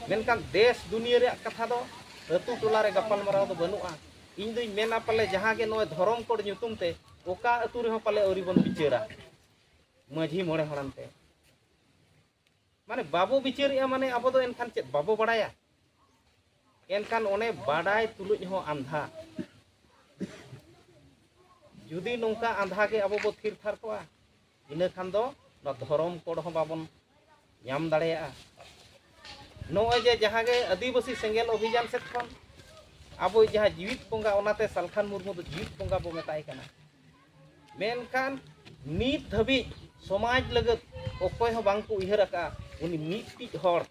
ᱢᱮᱱᱠᱷᱟᱱ ᱫᱮᱥ ᱫᱩᱱᱤᱭᱟᱹ ᱨᱮᱭᱟᱜ ᱠᱟᱛᱷᱟ ᱫᱚ ᱟᱹᱛᱩ ᱴᱚᱞᱟ ᱨᱮ ᱜᱟᱯᱟᱞᱢᱟᱨᱟᱣ ᱫᱚ ᱵᱟᱹᱱᱩᱜᱼᱟ᱾ ᱤᱧ ᱫᱩᱧ ᱢᱮᱱᱟ ᱯᱟᱞᱮ ᱡᱟᱦᱟᱸ ᱜᱮ ᱱᱚᱜᱼᱚᱭ ᱫᱷᱚᱨᱚᱢ ᱠᱳᱰ ᱧᱩᱛᱩᱢ ᱛᱮ ᱚᱠᱟ ᱟᱹᱛᱩ ᱨᱮᱦᱚᱸ ᱯᱟᱞᱮ ᱟᱹᱣᱨᱤ ᱵᱚᱱ ᱵᱤᱪᱟᱹᱨᱟ ᱢᱟᱹᱡᱷᱤ ᱢᱚᱬᱮ ᱦᱟᱲᱟᱢ ᱛᱮ᱾ ᱢᱟᱱᱮ ᱵᱟᱵᱚ ᱵᱤᱪᱟᱹᱨᱮᱜᱼᱟ, ᱢᱟᱱᱮ ᱟᱵᱚ ᱫᱚ ᱮᱱᱠᱷᱟᱱ ᱪᱮᱫ ᱵᱟᱵᱚ ᱵᱟᱲᱟᱭᱟ? ᱮᱱᱠᱷᱟᱱ ᱚᱱᱮ ᱵᱟᱰᱟᱭ ᱛᱩᱞᱩᱡ ᱦᱚᱸ ᱟᱸᱫᱷᱟ᱾ ᱡᱩᱫᱤ ᱱᱚᱝᱠᱟ ᱟᱸᱫᱷᱟ ᱜᱮ ᱟᱵᱚ ᱵᱚ ᱛᱷᱤᱨ ᱛᱷᱟᱨ ᱠᱚᱜᱼᱟ, ᱤᱱᱟᱹ ᱠᱷᱟᱱ ᱫᱚ ᱱᱚᱣᱟ ᱫᱷᱚᱨᱚᱢ ᱠᱳᱰ ᱦᱚᱸ ᱵᱟᱵᱚᱱ ᱧᱟᱢ ᱫᱟᱲᱮᱭᱟᱜᱼᱟ᱾ ᱱᱚᱜᱼᱚᱭ ᱡᱮ ᱡᱟᱦᱟᱸ ᱜᱮ ᱟᱹᱫᱤᱵᱟᱹᱥᱤ ᱥᱮᱸᱜᱮᱞ ᱚᱵᱷᱤᱡᱟᱱ ᱥᱮᱫ ᱠᱷᱚᱱ ᱟᱵᱚ ᱡᱟᱦᱟᱸ ᱡᱤᱣᱤᱫ ᱵᱚᱸᱜᱟ, ᱚᱱᱟᱛᱮ ᱥᱟᱞᱠᱷᱟᱱ ᱢᱩᱨᱢᱩ ᱫᱚ ᱡᱤᱣᱤᱫ ᱵᱚᱸᱜᱟ ᱵᱚ ᱢᱮᱛᱟᱭ ᱠᱟᱱᱟ᱾ ᱢᱮᱱᱠᱷᱟᱱ ᱱᱤᱛ ᱫᱷᱟᱹᱵᱤᱡ ᱥᱚᱢᱟᱡᱽ ᱞᱟᱹᱜᱤᱫ ᱚᱠᱚᱭ ᱦᱚᱸ ᱵᱟᱝ ᱠᱚ ᱩᱭᱦᱟᱹᱨ ᱟᱠᱟᱫᱼᱟ᱾ ᱩᱱᱤ ᱢᱤᱫᱴᱤᱡ ᱦᱚᱲ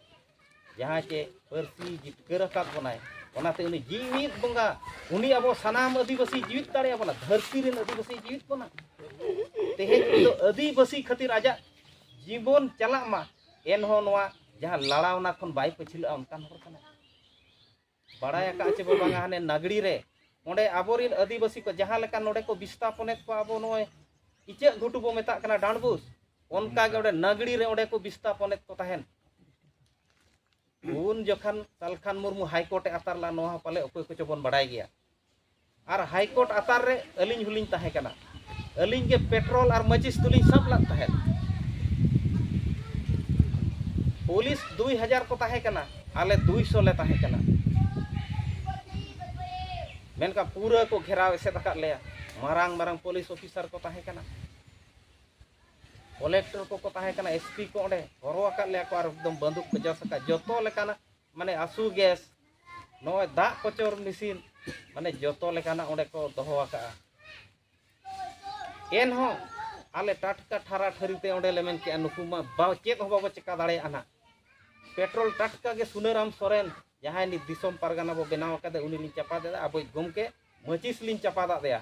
ᱡᱟᱦᱟᱸᱭ ᱪᱮ ᱯᱟᱹᱨᱥᱤ ᱡᱤᱛᱠᱟᱹᱨ ᱟᱠᱟᱫ ᱵᱚᱱᱟᱭ, ᱚᱱᱟᱛᱮ ᱩᱱᱤ ᱡᱤᱣᱤᱫ ᱵᱚᱸᱜᱟ, ᱩᱱᱤ ᱟᱵᱚ ᱥᱟᱱᱟᱢ ᱟᱹᱫᱤᱵᱟᱹᱥᱤ ᱡᱤᱣᱤᱫ ᱫᱟᱲᱮᱭᱟᱵᱚᱱᱟ, ᱫᱷᱟᱹᱨᱛᱤ ᱨᱮᱱ ᱟᱹᱫᱤᱵᱟᱹᱥᱤ ᱡᱤᱣᱤᱫ ᱵᱚᱱᱟ᱾ ᱛᱮᱦᱮᱧ ᱩᱱᱤ ᱫᱚ ᱟᱹᱫᱤᱵᱟᱹᱥᱤ ᱠᱷᱟᱹᱛᱤᱨ ᱟᱡᱟᱜ ᱡᱤᱵᱚᱱ ᱪᱟᱞᱟᱜ ᱢᱟ, ᱮᱱᱦᱚᱸ ᱱᱚᱣᱟ ᱡᱟᱦᱟᱸ ᱞᱟᱲᱟᱣᱱᱟ ᱠᱷᱚᱱ ᱵᱟᱭ ᱯᱟᱹᱪᱷᱞᱟᱹᱜᱼᱟ, ᱚᱱᱠᱟᱱ ᱦᱚᱲ ᱠᱟᱱᱟᱭ᱾ ᱵᱟᱲᱟᱭ ᱟᱠᱟᱫ ᱪᱮ ᱵᱚ ᱵᱟᱝᱟ, ᱦᱟᱱᱮ ᱱᱟᱜᱽᱲᱤ ᱨᱮ ᱚᱸᱰᱮ ᱟᱵᱚᱨᱮᱱ ᱟᱹᱫᱤᱵᱟᱹᱥᱤ ᱠᱚ ᱡᱟᱦᱟᱸ ᱞᱮᱠᱟ ᱱᱚᱰᱮ ᱠᱚ ᱵᱤᱥᱛᱟᱯᱚᱱᱮᱫ ᱠᱚᱣᱟ, ᱟᱵᱚ ᱱᱚᱜᱼᱚᱭ ᱤᱪᱟᱹᱜ ᱜᱷᱩᱴᱩ ᱵᱚ ᱢᱮᱛᱟᱜ ᱠᱟᱱᱟ, ᱰᱟᱸᱰᱵᱩᱥ, ᱚᱱᱠᱟ ᱜᱮ ᱚᱸᱰᱮ ᱱᱟᱜᱽᱲᱤ ᱨᱮ ᱚᱸᱰᱮ ᱠᱚ ᱵᱤᱥᱛᱟᱯᱚᱱᱮᱫ ᱠᱚ ᱛᱟᱦᱮᱸᱱ᱾ ᱩᱱ ᱡᱚᱠᱷᱟᱱ ᱥᱟᱞᱠᱷᱟᱱ ᱢᱩᱨᱢᱩ ᱦᱟᱭ ᱠᱳᱨᱴ ᱮ ᱟᱛᱟᱨ ᱞᱮᱫᱼᱟ, ᱱᱚᱣᱟ ᱦᱚᱸ ᱯᱟᱞᱮ ᱚᱠᱚᱭ ᱠᱚᱪᱚ ᱵᱚᱱ ᱵᱟᱲᱟᱭ ᱜᱮᱭᱟ᱾ ᱟᱨ ᱦᱟᱭ ᱠᱳᱨᱴ ᱟᱛᱟᱨ ᱨᱮ ᱟᱹᱞᱤᱧ ᱦᱚᱸᱞᱤᱧ ᱛᱟᱦᱮᱸ ᱠᱟᱱᱟ᱾ ᱟᱹᱞᱤᱧ ᱜᱮ ᱯᱮᱴᱨᱳᱞ ᱟᱨ ᱢᱟᱹᱪᱤᱥ ᱫᱚᱞᱤᱧ ᱥᱟᱵ ᱞᱮᱫ ᱛᱟᱦᱮᱸᱫ᱾ ᱯᱩᱞᱤᱥ ᱫᱩᱭ ᱦᱟᱡᱟᱨ ᱠᱚ ᱛᱟᱦᱮᱸ ᱠᱟᱱᱟ, ᱟᱞᱮ ᱫᱩᱭ ᱥᱚ ᱞᱮ ᱛᱟᱦᱮᱸ ᱠᱟᱱᱟ᱾ ᱢᱮᱱᱠᱷᱟᱱ ᱯᱩᱨᱟᱹ ᱠᱚ ᱜᱷᱮᱨᱟᱣ ᱮᱥᱮᱫ ᱟᱠᱟᱫ ᱞᱮᱭᱟ᱾ ᱢᱟᱨᱟᱝ ᱢᱟᱨᱟᱝ ᱯᱩᱞᱤᱥ ᱚᱯᱷᱤᱥᱟᱨ ᱠᱚ ᱛᱟᱦᱮᱸ ᱠᱟᱱᱟ, ᱠᱚᱞᱮᱠᱴᱚᱨ ᱠᱚᱠᱚ ᱛᱟᱦᱮᱸ ᱠᱟᱱᱟ, ᱮᱥ ᱯᱤ ᱠᱚ ᱚᱸᱰᱮ ᱦᱚᱨᱚ ᱟᱠᱟᱫ ᱞᱮᱭᱟ ᱠᱚ ᱟᱨ ᱮᱠᱫᱚᱢ ᱵᱟᱹᱱᱫᱩᱠ ᱠᱚ ᱡᱚᱥ ᱟᱠᱟᱫ, ᱡᱚᱛᱚ ᱞᱮᱠᱟᱱᱟᱜ, ᱢᱟᱱᱮ ᱟᱥᱩ ᱜᱮᱥ, ᱱᱚᱜᱼᱚᱭ ᱫᱟᱜ ᱠᱚᱪᱚᱨ ᱢᱮᱥᱤᱱ, ᱢᱟᱱᱮ ᱡᱚᱛᱚ ᱞᱮᱠᱟᱱᱟᱜ ᱚᱸᱰᱮ ᱠᱚ ᱫᱚᱦᱚ ᱟᱠᱟᱫᱼᱟ᱾ ᱮᱱᱦᱚᱸ ᱟᱞᱮ ᱴᱟᱴᱠᱟ ᱴᱷᱟᱨᱟ ᱴᱷᱟᱹᱨᱤ ᱛᱮ ᱚᱸᱰᱮ ᱞᱮ ᱢᱮᱱ ᱠᱮᱜᱼᱟ, ᱱᱩᱠᱩ ᱢᱟ ᱵᱟ-, ᱪᱮᱫ ᱦᱚᱸ ᱵᱟᱵᱚ ᱪᱮᱠᱟ ᱫᱟᱲᱮᱭᱟᱜᱼᱟ ᱱᱟᱦᱟᱜ᱾ ᱯᱮᱴᱨᱳᱞ ᱴᱟᱴᱠᱟ ᱜᱮ ᱥᱩᱱᱟᱹᱨᱟᱢ ᱥᱚᱨᱮᱱ, ᱡᱟᱦᱟᱸᱭ ᱱᱤᱛ ᱫᱤᱥᱚᱢ ᱯᱟᱨᱜᱟᱱᱟ ᱵᱚ ᱵᱮᱱᱟᱣ ᱟᱠᱟᱫᱮ, ᱩᱱᱤ ᱞᱤᱧ ᱪᱟᱯᱟᱫ ᱮᱫᱟ, ᱟᱵᱚᱭᱤᱡ ᱜᱚᱢᱠᱮ ᱢᱟᱹᱪᱤᱥ ᱞᱤᱧ ᱪᱟᱯᱟᱫᱟᱜ ᱮᱭᱟ᱾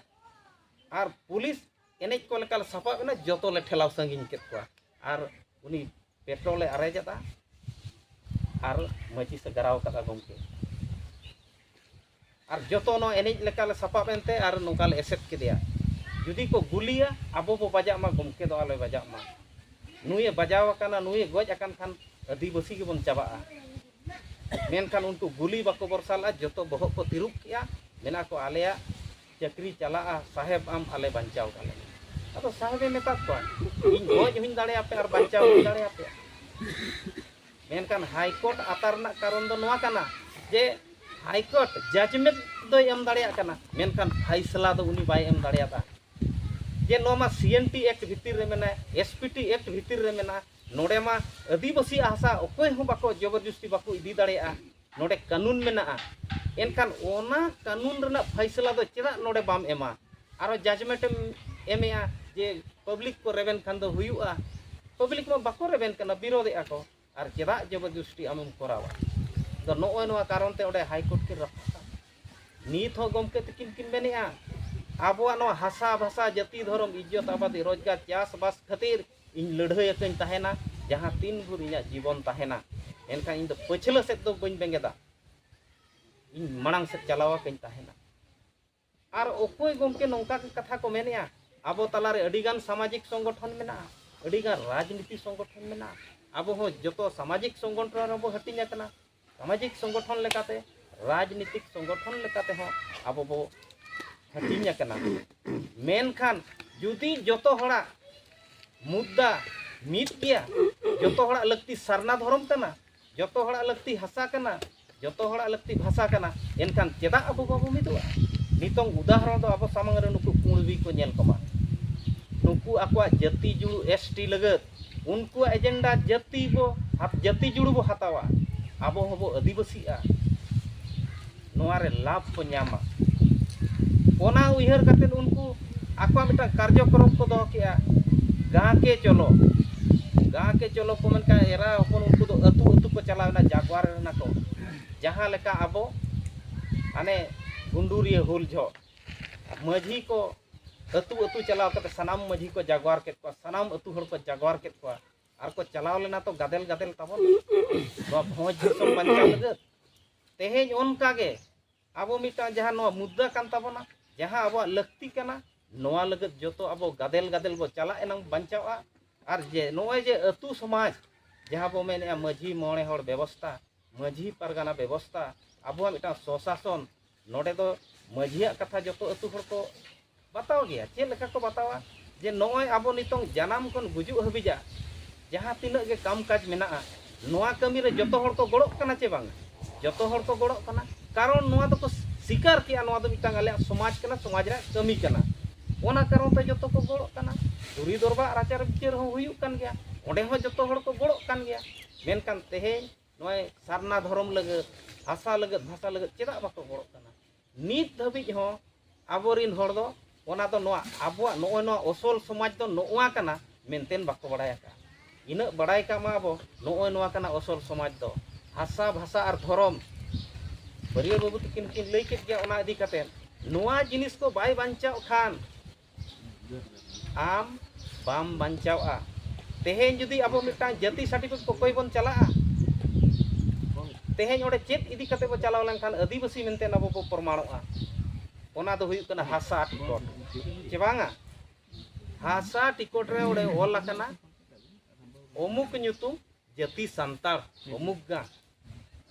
ᱟᱨ ᱯᱩᱞᱤᱥ ᱮᱱᱮᱡ ᱠᱚ ᱞᱮᱠᱟ ᱞᱮ ᱥᱟᱯᱟᱵ ᱮᱱᱟ, ᱡᱚᱛᱚ ᱞᱮ ᱴᱷᱮᱞᱟᱣ ᱥᱟᱺᱜᱤᱧ ᱠᱮᱫ ᱠᱚᱣᱟ᱾ ᱟᱨ ᱩᱱᱤ ᱯᱮᱴᱨᱳᱞᱮ ᱟᱨᱮᱡ ᱟᱫᱟ ᱟᱨ ᱢᱟᱹᱪᱤᱥᱮ ᱜᱟᱨᱟᱣ ᱠᱟᱫᱟ ᱜᱚᱢᱠᱮ᱾ ᱟᱨ ᱡᱚᱛᱚ ᱱᱚᱣᱟ ᱮᱱᱮᱡ ᱞᱮᱠᱟᱞᱮ ᱥᱟᱯᱟᱵ ᱮᱱᱛᱮ ᱟᱨ ᱱᱚᱝᱠᱟ ᱞᱮ ᱮᱥᱮᱫ ᱠᱮᱫᱮᱭᱟ᱾ ᱡᱩᱫᱤ ᱠᱚ ᱜᱩᱞᱤᱭᱟ, ᱟᱵᱚ ᱵᱚ ᱵᱟᱡᱟᱜ ᱢᱟ, ᱜᱚᱢᱠᱮ ᱫᱚ ᱟᱞᱚᱭ ᱵᱟᱡᱟᱜ ᱢᱟ᱾ ᱱᱩᱭᱮ ᱵᱟᱡᱟᱣ ᱟᱠᱟᱱᱟ, ᱱᱩᱭᱮ ᱜᱚᱡ ᱟᱠᱟᱱ ᱠᱷᱟᱱ ᱟᱹᱫᱤᱵᱟᱹᱥᱤ ᱜᱮᱵᱚᱱ ᱪᱟᱵᱟᱜᱼᱟ᱾ ᱢᱮᱱᱠᱷᱟᱱ ᱩᱱᱠᱩ ᱜᱩᱞᱤ ᱵᱟᱠᱚ ᱵᱚᱨᱥᱟ ᱞᱮᱫᱼᱟ, ᱡᱚᱛᱚ ᱵᱚᱦᱚᱜ ᱠᱚ ᱛᱤᱨᱩᱵ ᱠᱮᱜᱼᱟ, ᱢᱮᱱᱟ ᱠᱚ, "ᱟᱞᱮᱭᱟᱜ ᱪᱟᱹᱠᱨᱤ ᱪᱟᱞᱟᱜᱼᱟ, ᱥᱟᱦᱮᱵᱽ ᱟᱢ ᱟᱞᱮ ᱵᱟᱧᱪᱟᱣ ᱠᱟᱞᱮ ᱢᱮ᱾" ᱟᱫᱚ ᱥᱟᱦᱮᱵᱽ ᱮ ᱢᱮᱛᱟᱫ ᱠᱚᱣᱟ, "ᱤᱧ ᱜᱚᱡ ᱦᱚᱸᱧ ᱫᱟᱲᱮᱭᱟᱯᱮ ᱟᱨ ᱵᱟᱧᱪᱟᱣ ᱦᱚᱸᱧ ᱫᱟᱲᱮᱭᱟᱯᱮᱭᱟ, ᱢᱮᱱᱠᱷᱟᱱ ᱦᱟᱭ ᱠᱳᱨᱴ ᱟᱛᱟᱨ ᱨᱮᱱᱟᱜ ᱠᱟᱨᱚᱱ ᱫᱚ ᱱᱚᱣᱟ ᱠᱟᱱᱟ ᱡᱮ ᱦᱟᱭ ᱠᱳᱨᱴ ᱡᱟᱡᱽᱢᱮᱱᱴ ᱫᱚᱭ ᱮᱢ ᱫᱟᱲᱮᱭᱟᱜ ᱠᱟᱱᱟ, ᱢᱮᱱᱠᱷᱟᱱ ᱯᱷᱟᱭᱥᱟᱞᱟ ᱫᱚ ᱩᱱᱤ ᱵᱟᱭ ᱮᱢ ᱫᱟᱲᱮᱭᱟᱫᱟ᱾ ᱡᱮ ᱱᱚᱣᱟ ᱢᱟ ᱥᱤ ᱮᱱ ᱴᱤ ᱮᱠᱴ ᱵᱷᱤᱛᱤᱨ ᱨᱮ ᱢᱮᱱᱟᱜᱼᱟ, ᱮᱥ ᱯᱤ ᱴᱤ ᱮᱠᱴ ᱵᱷᱤᱛᱤᱨ ᱨᱮ ᱢᱮᱱᱟᱜᱼᱟ, ᱱᱚᱰᱮ ᱢᱟ ᱟᱹᱫᱤᱵᱟᱹᱥᱤᱭᱟᱜ ᱦᱟᱥᱟ ᱚᱠᱚᱭ ᱦᱚᱸ ᱵᱟᱠᱚ ᱡᱚᱵᱚᱨᱡᱚᱥᱛᱤ ᱵᱟᱠᱚ ᱤᱫᱤ ᱫᱟᱲᱮᱭᱟᱜᱼᱟ, ᱱᱚᱰᱮ ᱠᱟᱹᱱᱩᱱ ᱢᱮᱱᱟᱜᱼᱟ᱾ ᱮᱱᱠᱷᱟᱱ ᱚᱱᱟ ᱠᱟᱹᱱᱩᱱ ᱨᱮᱱᱟᱜ ᱯᱷᱟᱭᱥᱟᱞᱟ ᱫᱚ ᱪᱮᱫᱟᱜ ᱱᱚᱰᱮ ᱵᱟᱢ ᱮᱢᱟ?" ᱟᱨᱚ ᱡᱟᱡᱽᱢᱮᱱᱴ ᱮᱢ ᱮᱢᱮᱜᱼᱟ ᱡᱮ ᱯᱟᱵᱽᱞᱤᱠ ᱠᱚ ᱨᱮᱵᱮᱱ ᱠᱷᱟᱱ ᱫᱚ ᱦᱩᱭᱩᱜᱼᱟ᱾ ᱯᱟᱵᱽᱞᱤᱠ ᱢᱟ ᱵᱟᱠᱚ ᱨᱮᱵᱮᱱ ᱠᱟᱱᱟ, ᱵᱤᱨᱳᱫᱷᱮᱜᱼᱟ ᱠᱚ᱾ ᱟᱨ ᱪᱮᱫᱟᱜ ᱡᱚᱵᱚᱨᱡᱚᱥᱴᱤ ᱟᱢᱮᱢ ᱠᱚᱨᱟᱣᱟ? ᱟᱫᱚ ᱱᱚᱜᱼᱚᱭ ᱱᱚᱣᱟ ᱠᱟᱨᱚᱱ ᱛᱮ ᱚᱸᱰᱮ ᱦᱟᱭ ᱠᱳᱨᱴ ᱠᱤᱱ ᱨᱟᱯᱟᱜᱼᱟ᱾ ᱱᱤᱛ ᱦᱚᱸ ᱜᱚᱢᱠᱮ ᱛᱤᱠᱤᱱ ᱠᱤᱱ ᱢᱮᱱᱮᱜᱼᱟ, ᱟᱵᱚᱣᱟᱜ ᱱᱚᱣᱟ ᱦᱟᱥᱟ ᱵᱷᱟᱥᱟ, ᱡᱟᱹᱛᱤ, ᱫᱷᱚᱨᱚᱢ, ᱤᱡᱽᱡᱚᱛ, ᱟᱵᱟᱫᱤ, ᱨᱳᱡᱽᱜᱟᱨ, ᱪᱟᱥᱵᱟᱥ ᱠᱷᱟᱹᱛᱤᱨ ᱤᱧ ᱞᱟᱹᱲᱦᱟᱹᱭ ᱟᱹᱠᱟᱹᱧ ᱛᱟᱦᱮᱱᱟ, ᱡᱟᱦᱟᱸ ᱛᱤᱱ ᱵᱷᱳᱨ ᱤᱧᱟᱹᱜ ᱡᱤᱵᱚᱱ ᱛᱟᱦᱮᱱᱟ᱾ ᱮᱱᱠᱷᱟᱱ ᱤᱧ ᱫᱚ ᱯᱟᱹᱪᱷᱞᱟᱹ ᱥᱮᱫ ᱫᱚ ᱵᱟᱹᱧ ᱵᱮᱸᱜᱮᱫᱟ, ᱤᱧ ᱢᱟᱲᱟᱝ ᱥᱮᱫ ᱪᱟᱞᱟᱣ ᱟᱹᱠᱟᱹᱧ ᱛᱟᱦᱮᱱᱟ᱾ ᱟᱨ ᱚᱠᱚᱭ ᱜᱚᱢᱠᱮ ᱱᱚᱝᱠᱟ ᱠᱟᱛᱷᱟ ᱠᱚ ᱢᱮᱱᱮᱜᱼᱟ? ᱟᱵᱚ ᱛᱟᱞᱟᱨᱮ ᱟᱹᱰᱤᱜᱟᱱ ᱥᱟᱢᱟᱡᱤᱠ ᱥᱚᱝᱜᱚᱴᱷᱚᱱ ᱢᱮᱱᱟᱜᱼᱟ, ᱟᱹᱰᱤᱜᱟᱱ ᱨᱟᱡᱽᱱᱤᱛᱤ ᱥᱚᱝᱜᱚᱴᱷᱚᱱ ᱢᱮᱱᱟᱜᱼᱟ᱾ ᱟᱵᱚ ᱦᱚᱸ ᱡᱚᱛᱚ ᱥᱟᱢᱟᱡᱤᱠ ᱥᱚᱝᱜᱚᱴᱷᱚᱱ ᱨᱮᱵᱚ ᱦᱟᱹᱴᱤᱧ ᱟᱠᱟᱱᱟ᱾ ᱥᱟᱢᱟᱡᱤᱠ ᱥᱚᱝᱜᱚᱴᱷᱚᱱ ᱞᱮᱠᱟᱛᱮ, ᱨᱟᱡᱽᱱᱤᱛᱤᱠ ᱥᱚᱝᱜᱚᱴᱷᱚᱱ ᱞᱮᱠᱟᱛᱮ ᱦᱚᱸ ᱟᱵᱚ ᱵᱚ ᱦᱟᱹᱴᱤᱧ ᱟᱠᱟᱱᱟ᱾ ᱢᱮᱱᱠᱷᱟᱱ ᱡᱩᱫᱤ ᱡᱚᱛᱚ ᱦᱚᱲᱟᱜ ᱢᱩᱫᱽᱫᱟ ᱢᱤᱫ ᱜᱮᱭᱟ, ᱡᱚᱛᱚ ᱦᱚᱲᱟᱜ ᱞᱟᱹᱠᱛᱤ ᱥᱟᱨᱱᱟ ᱫᱷᱚᱨᱚᱢ ᱠᱟᱱᱟ, ᱡᱚᱛᱚ ᱦᱚᱲᱟᱜ ᱞᱟᱹᱠᱛᱤ ᱦᱟᱥᱟ ᱠᱟᱱᱟ, ᱡᱚᱛᱚ ᱦᱚᱲᱟᱜ ᱞᱟᱹᱠᱛᱤ ᱵᱷᱟᱥᱟ ᱠᱟᱱᱟ, ᱮᱱᱠᱷᱟᱱ ᱪᱮᱫᱟᱜ ᱟᱵᱚ ᱵᱟᱵᱚ ᱢᱤᱫᱚᱜᱼᱟ? ᱱᱤᱛᱚᱝ ᱩᱫᱟᱦᱚᱨᱚᱱ ᱫᱚ ᱟᱵᱚ ᱥᱟᱢᱟᱝ ᱨᱮ ᱱᱩᱠᱩ ᱠᱩᱬᱵᱤ ᱠᱚ ᱧᱮᱞ ᱠᱚᱢᱟ᱾ ᱱᱩᱠᱩ ᱟᱠᱚᱣᱟᱜ ᱡᱟᱹᱛᱤ ᱡᱩᱲᱩ ᱮᱥ ᱴᱤ ᱞᱟᱹᱜᱤᱫ ᱩᱱᱠᱩᱣᱟᱜ ᱮᱡᱮᱱᱰᱟ ᱡᱟᱹᱛᱤ ᱵᱚ ᱦᱟᱛ-, ᱡᱟᱹᱛᱤ ᱡᱩᱲᱩ ᱵᱚ ᱦᱟᱛᱟᱣᱟ, ᱟᱵᱚ ᱦᱚᱸᱵᱚ ᱟᱹᱫᱤᱵᱟᱹᱥᱤᱜᱼᱟ, ᱱᱚᱣᱟ ᱨᱮ ᱞᱟᱵᱷ ᱠᱚ ᱧᱟᱢᱟ᱾ ᱚᱱᱟ ᱩᱭᱦᱟᱹᱨ ᱠᱟᱛᱮᱫ ᱩᱱᱠᱩ ᱟᱠᱚᱣᱟᱜ ᱢᱤᱫᱴᱟᱝ ᱠᱟᱨᱡᱚᱠᱨᱚᱢ ᱠᱚ ᱫᱚᱦᱚ ᱠᱮᱜᱼᱟ, ᱜᱟᱸ ᱠᱮ ᱪᱚᱞᱚ᱾ ᱜᱟᱸ ᱠᱮ ᱪᱚᱞᱚ ᱠᱚ ᱢᱮᱱᱠᱷᱟᱱ ᱮᱨᱟ ᱦᱚᱯᱚᱱ ᱩᱱᱠᱩ ᱫᱚ ᱟᱹᱛᱩ ᱟᱹᱛᱩ ᱠᱚ ᱪᱟᱞᱟᱣ ᱮᱱᱟ, ᱡᱟᱜᱽᱣᱟᱨ ᱮᱱᱟ ᱠᱚ᱾ ᱡᱟᱦᱟᱸ ᱞᱮᱠᱟ ᱟᱵᱚ ᱦᱟᱱᱮ ᱜᱩᱱᱰᱩᱨᱤᱭᱟᱹ ᱦᱩᱞ ᱡᱚᱦᱚᱜ ᱢᱟᱹᱡᱷᱤ ᱠᱚ ᱟᱹᱛᱩ ᱟᱹᱛᱩ ᱪᱟᱞᱟᱣ ᱠᱟᱛᱮ ᱥᱟᱱᱟᱢ ᱢᱟᱹᱡᱷᱤ ᱠᱚ ᱡᱟᱜᱽᱣᱟᱨ ᱠᱮᱫ ᱠᱚᱣᱟ, ᱥᱟᱱᱟᱢ ᱟᱹᱛᱩ ᱦᱚᱲ ᱠᱚ ᱡᱟᱜᱽᱣᱟᱨ ᱠᱮᱫ ᱠᱚᱣᱟ᱾ ᱟᱨ ᱠᱚ ᱪᱟᱞᱟᱣ ᱞᱮᱱᱟ ᱛᱚ ᱜᱟᱫᱮᱞ ᱜᱟᱫᱮᱞ ᱛᱟᱵᱚᱱ ᱱᱚᱣᱟ ᱵᱷᱚᱸᱡᱽ ᱫᱤᱥᱚᱢ ᱵᱟᱧᱪᱟᱣ ᱞᱟᱹᱜᱤᱫ᱾ ᱛᱮᱦᱮᱧ ᱚᱱᱠᱟ ᱜᱮ ᱟᱵᱚ ᱢᱤᱫᱴᱟᱝ ᱡᱟᱦᱟᱸ ᱱᱚᱣᱟ ᱢᱩᱫᱽᱫᱟ ᱠᱟᱱ ᱛᱟᱵᱚᱱᱟ, ᱡᱟᱦᱟᱸ ᱟᱵᱚᱣᱟᱜ ᱞᱟᱹᱠᱛᱤ ᱠᱟᱱᱟ, ᱱᱚᱣᱟ ᱞᱟᱹᱜᱤᱫ ᱡᱚᱛᱚ ᱟᱵᱚ ᱜᱟᱫᱮᱞ ᱜᱟᱫᱮᱞ ᱵᱚ ᱪᱟᱞᱟᱜ ᱮᱱᱟᱝ ᱵᱟᱧᱪᱟᱜᱼᱟ᱾ ᱟᱨ ᱡᱮ ᱱᱚᱜᱼᱚᱭ ᱡᱮ ᱟᱹᱛᱩ ᱥᱚᱢᱟᱡᱽ ᱡᱟᱦᱟᱸ ᱵᱚ ᱢᱮᱱᱮᱫᱼᱟ ᱢᱟᱹᱡᱷᱤ ᱢᱚᱬᱮ ᱦᱚᱲ ᱵᱮᱵᱚᱥᱛᱷᱟ, ᱢᱟᱹᱡᱷᱤ ᱯᱟᱨᱜᱟᱱᱟ ᱵᱮᱵᱚᱥᱛᱷᱟ, ᱟᱵᱚᱣᱟᱜ ᱢᱤᱫᱴᱟᱝ ᱥᱚᱥᱟᱥᱚᱱ, ᱱᱚᱰᱮ ᱫᱚ ᱢᱟᱹᱡᱷᱤᱭᱟᱜ ᱠᱟᱛᱷᱟ ᱡᱚᱛᱚ ᱟᱹᱛᱩ ᱦᱚᱲ ᱠᱚ ᱵᱟᱛᱟᱣ ᱜᱮᱭᱟ᱾ ᱪᱮᱫ ᱞᱮᱠᱟ ᱠᱚ ᱵᱟᱛᱟᱣᱟ? ᱡᱮ ᱱᱚᱜᱼᱚᱭ ᱟᱵᱚ ᱱᱤᱛᱚᱝ ᱡᱟᱱᱟᱢ ᱠᱷᱚᱱ ᱜᱩᱡᱩᱜ ᱦᱟᱹᱵᱤᱡᱟᱜ ᱡᱟᱦᱟᱸ ᱛᱤᱱᱟᱹᱜ ᱜᱮ ᱠᱟᱢ ᱠᱟᱡᱽ ᱢᱮᱱᱟᱜᱼᱟ, ᱱᱚᱣᱟ ᱠᱟᱹᱢᱤ ᱨᱮ ᱡᱚᱛᱚ ᱦᱚᱲ ᱠᱚ ᱜᱚᱲᱚᱜ ᱠᱟᱱᱟ ᱪᱮ ᱵᱟᱝ? ᱡᱚᱛᱚ ᱦᱚᱲ ᱠᱚ ᱜᱚᱲᱚᱜ ᱠᱟᱱᱟ᱾ ᱠᱟᱨᱚᱱ ᱱᱚᱣᱟ ᱫᱚᱠᱚ ᱥᱤᱠᱟᱨ ᱠᱮᱜᱼᱟ, ᱱᱚᱣᱟ ᱫᱚ ᱢᱤᱫᱴᱟᱝ ᱟᱞᱮᱭᱟᱜ ᱥᱚᱢᱟᱡᱽ ᱠᱟᱱᱟ, ᱥᱚᱢᱟᱡᱽ ᱨᱮᱭᱟᱜ ᱠᱟᱹᱢᱤ ᱠᱟᱱᱟ᱾ ᱚᱱᱟ ᱠᱟᱨᱚᱱ ᱛᱮ ᱡᱚᱛᱚ ᱠᱚ ᱜᱚᱲᱚᱜ ᱠᱟᱱᱟ᱾ ᱫᱷᱩᱨᱤ ᱫᱚᱨᱵᱟᱨ ᱟᱪᱟᱨ ᱵᱤᱪᱟᱹᱨ ᱦᱚᱸ ᱦᱩᱭᱩᱜ ᱠᱟᱱ ᱜᱮᱭᱟ, ᱚᱸᱰᱮ ᱦᱚᱸ ᱡᱚᱛᱚ ᱦᱚᱲ ᱠᱚ ᱜᱚᱲᱚᱜ ᱠᱟᱱ ᱜᱮᱭᱟ᱾ ᱢᱮᱱᱠᱷᱟᱱ ᱛᱮᱦᱮᱧ ᱱᱚᱜᱼᱚᱭ ᱥᱟᱨᱱᱟ ᱫᱷᱚᱨᱚᱢ ᱞᱟᱹᱜᱤᱫ, ᱦᱟᱥᱟ ᱞᱟᱹᱜᱤᱫ, ᱵᱷᱟᱥᱟ ᱞᱟᱹᱜᱤᱫ ᱪᱮᱫᱟᱜ ᱵᱟᱠᱚ ᱜᱚᱲᱚᱜ ᱠᱟᱱᱟ? ᱱᱤᱛ ᱫᱷᱟᱹᱵᱤᱡ ᱦᱚᱸ ᱟᱵᱚᱨᱤᱱ ᱦᱚᱲ ᱫᱚ ᱚᱱᱟ ᱫᱚ ᱱᱚᱣᱟ ᱟᱵᱚᱣᱟᱜ ᱱᱚᱜᱼᱚᱭ ᱱᱚᱣᱟ ᱚᱥᱚᱞ ᱥᱚᱢᱟᱡᱽ ᱫᱚ ᱱᱚᱜᱼᱟ ᱠᱟᱱᱟ ᱢᱮᱱᱛᱮ ᱵᱟᱠᱚ ᱵᱟᱲᱟᱭ ᱟᱠᱟᱫᱼᱟ᱾ ᱤᱱᱟᱹᱜ ᱵᱟᱲᱟᱭ ᱠᱟᱜ ᱢᱟ ᱟᱵᱚ, ᱱᱚᱜᱼᱚᱭ ᱱᱚᱣᱟ ᱠᱟᱱᱟ ᱚᱥᱚᱞ ᱥᱚᱢᱟᱡᱽ ᱫᱚ, ᱦᱟᱥᱟ, ᱵᱷᱟᱥᱟ ᱟᱨ ᱫᱷᱚᱨᱚᱢ᱾ ᱵᱟᱹᱨᱭᱟᱹ ᱵᱟᱹᱵᱩ ᱛᱟᱹᱠᱤᱱ ᱠᱤᱱ ᱞᱟᱹᱭ ᱠᱮᱫ ᱜᱮᱭᱟ ᱚᱱᱟ ᱤᱫᱤ ᱠᱟᱛᱮ᱾ ᱱᱚᱣᱟ ᱡᱤᱱᱤᱥ ᱠᱚ ᱵᱟᱭ ᱵᱟᱧᱪᱟᱣ ᱠᱷᱟᱱ ᱟᱢ ᱵᱟᱢ ᱵᱟᱧᱪᱟᱣᱼᱟ᱾ ᱛᱮᱦᱮᱧ ᱡᱩᱫᱤ ᱟᱵᱚ ᱢᱤᱫᱴᱟᱝ ᱡᱟᱹᱛᱤ ᱥᱟᱨᱴᱤᱯᱷᱤᱠᱮᱴ ᱠᱚᱠᱚᱭ ᱵᱚᱱ ᱪᱟᱞᱟᱜᱼᱟ, ᱛᱮᱦᱮᱧ ᱚᱸᱰᱮ ᱪᱮᱫ ᱤᱫᱤ ᱠᱟᱛᱮ ᱵᱚ ᱪᱟᱞᱟᱣ ᱞᱮᱱᱠᱷᱟᱱ ᱟᱹᱫᱤᱵᱟᱹᱥᱤ ᱢᱮᱱᱛᱮ ᱟᱵᱚ ᱵᱚ ᱯᱨᱚᱢᱟᱬᱚᱜᱼᱟ? ᱚᱱᱟ ᱫᱚ ᱦᱩᱭᱩᱜ ᱠᱟᱱᱟ ᱦᱟᱥᱟ ᱴᱤᱠᱚᱴ, ᱪᱮ ᱵᱟᱝᱟ? ᱦᱟᱥᱟ ᱴᱤᱠᱚᱴ ᱨᱮ ᱚᱸᱰᱮ ᱚᱞ ᱟᱠᱟᱱᱟ ᱚᱢᱩᱠ ᱧᱩᱛᱩᱢ ᱡᱟᱹᱛᱤ ᱥᱟᱱᱛᱟᱲ, ᱚᱢᱩᱠ ᱜᱟᱸ᱾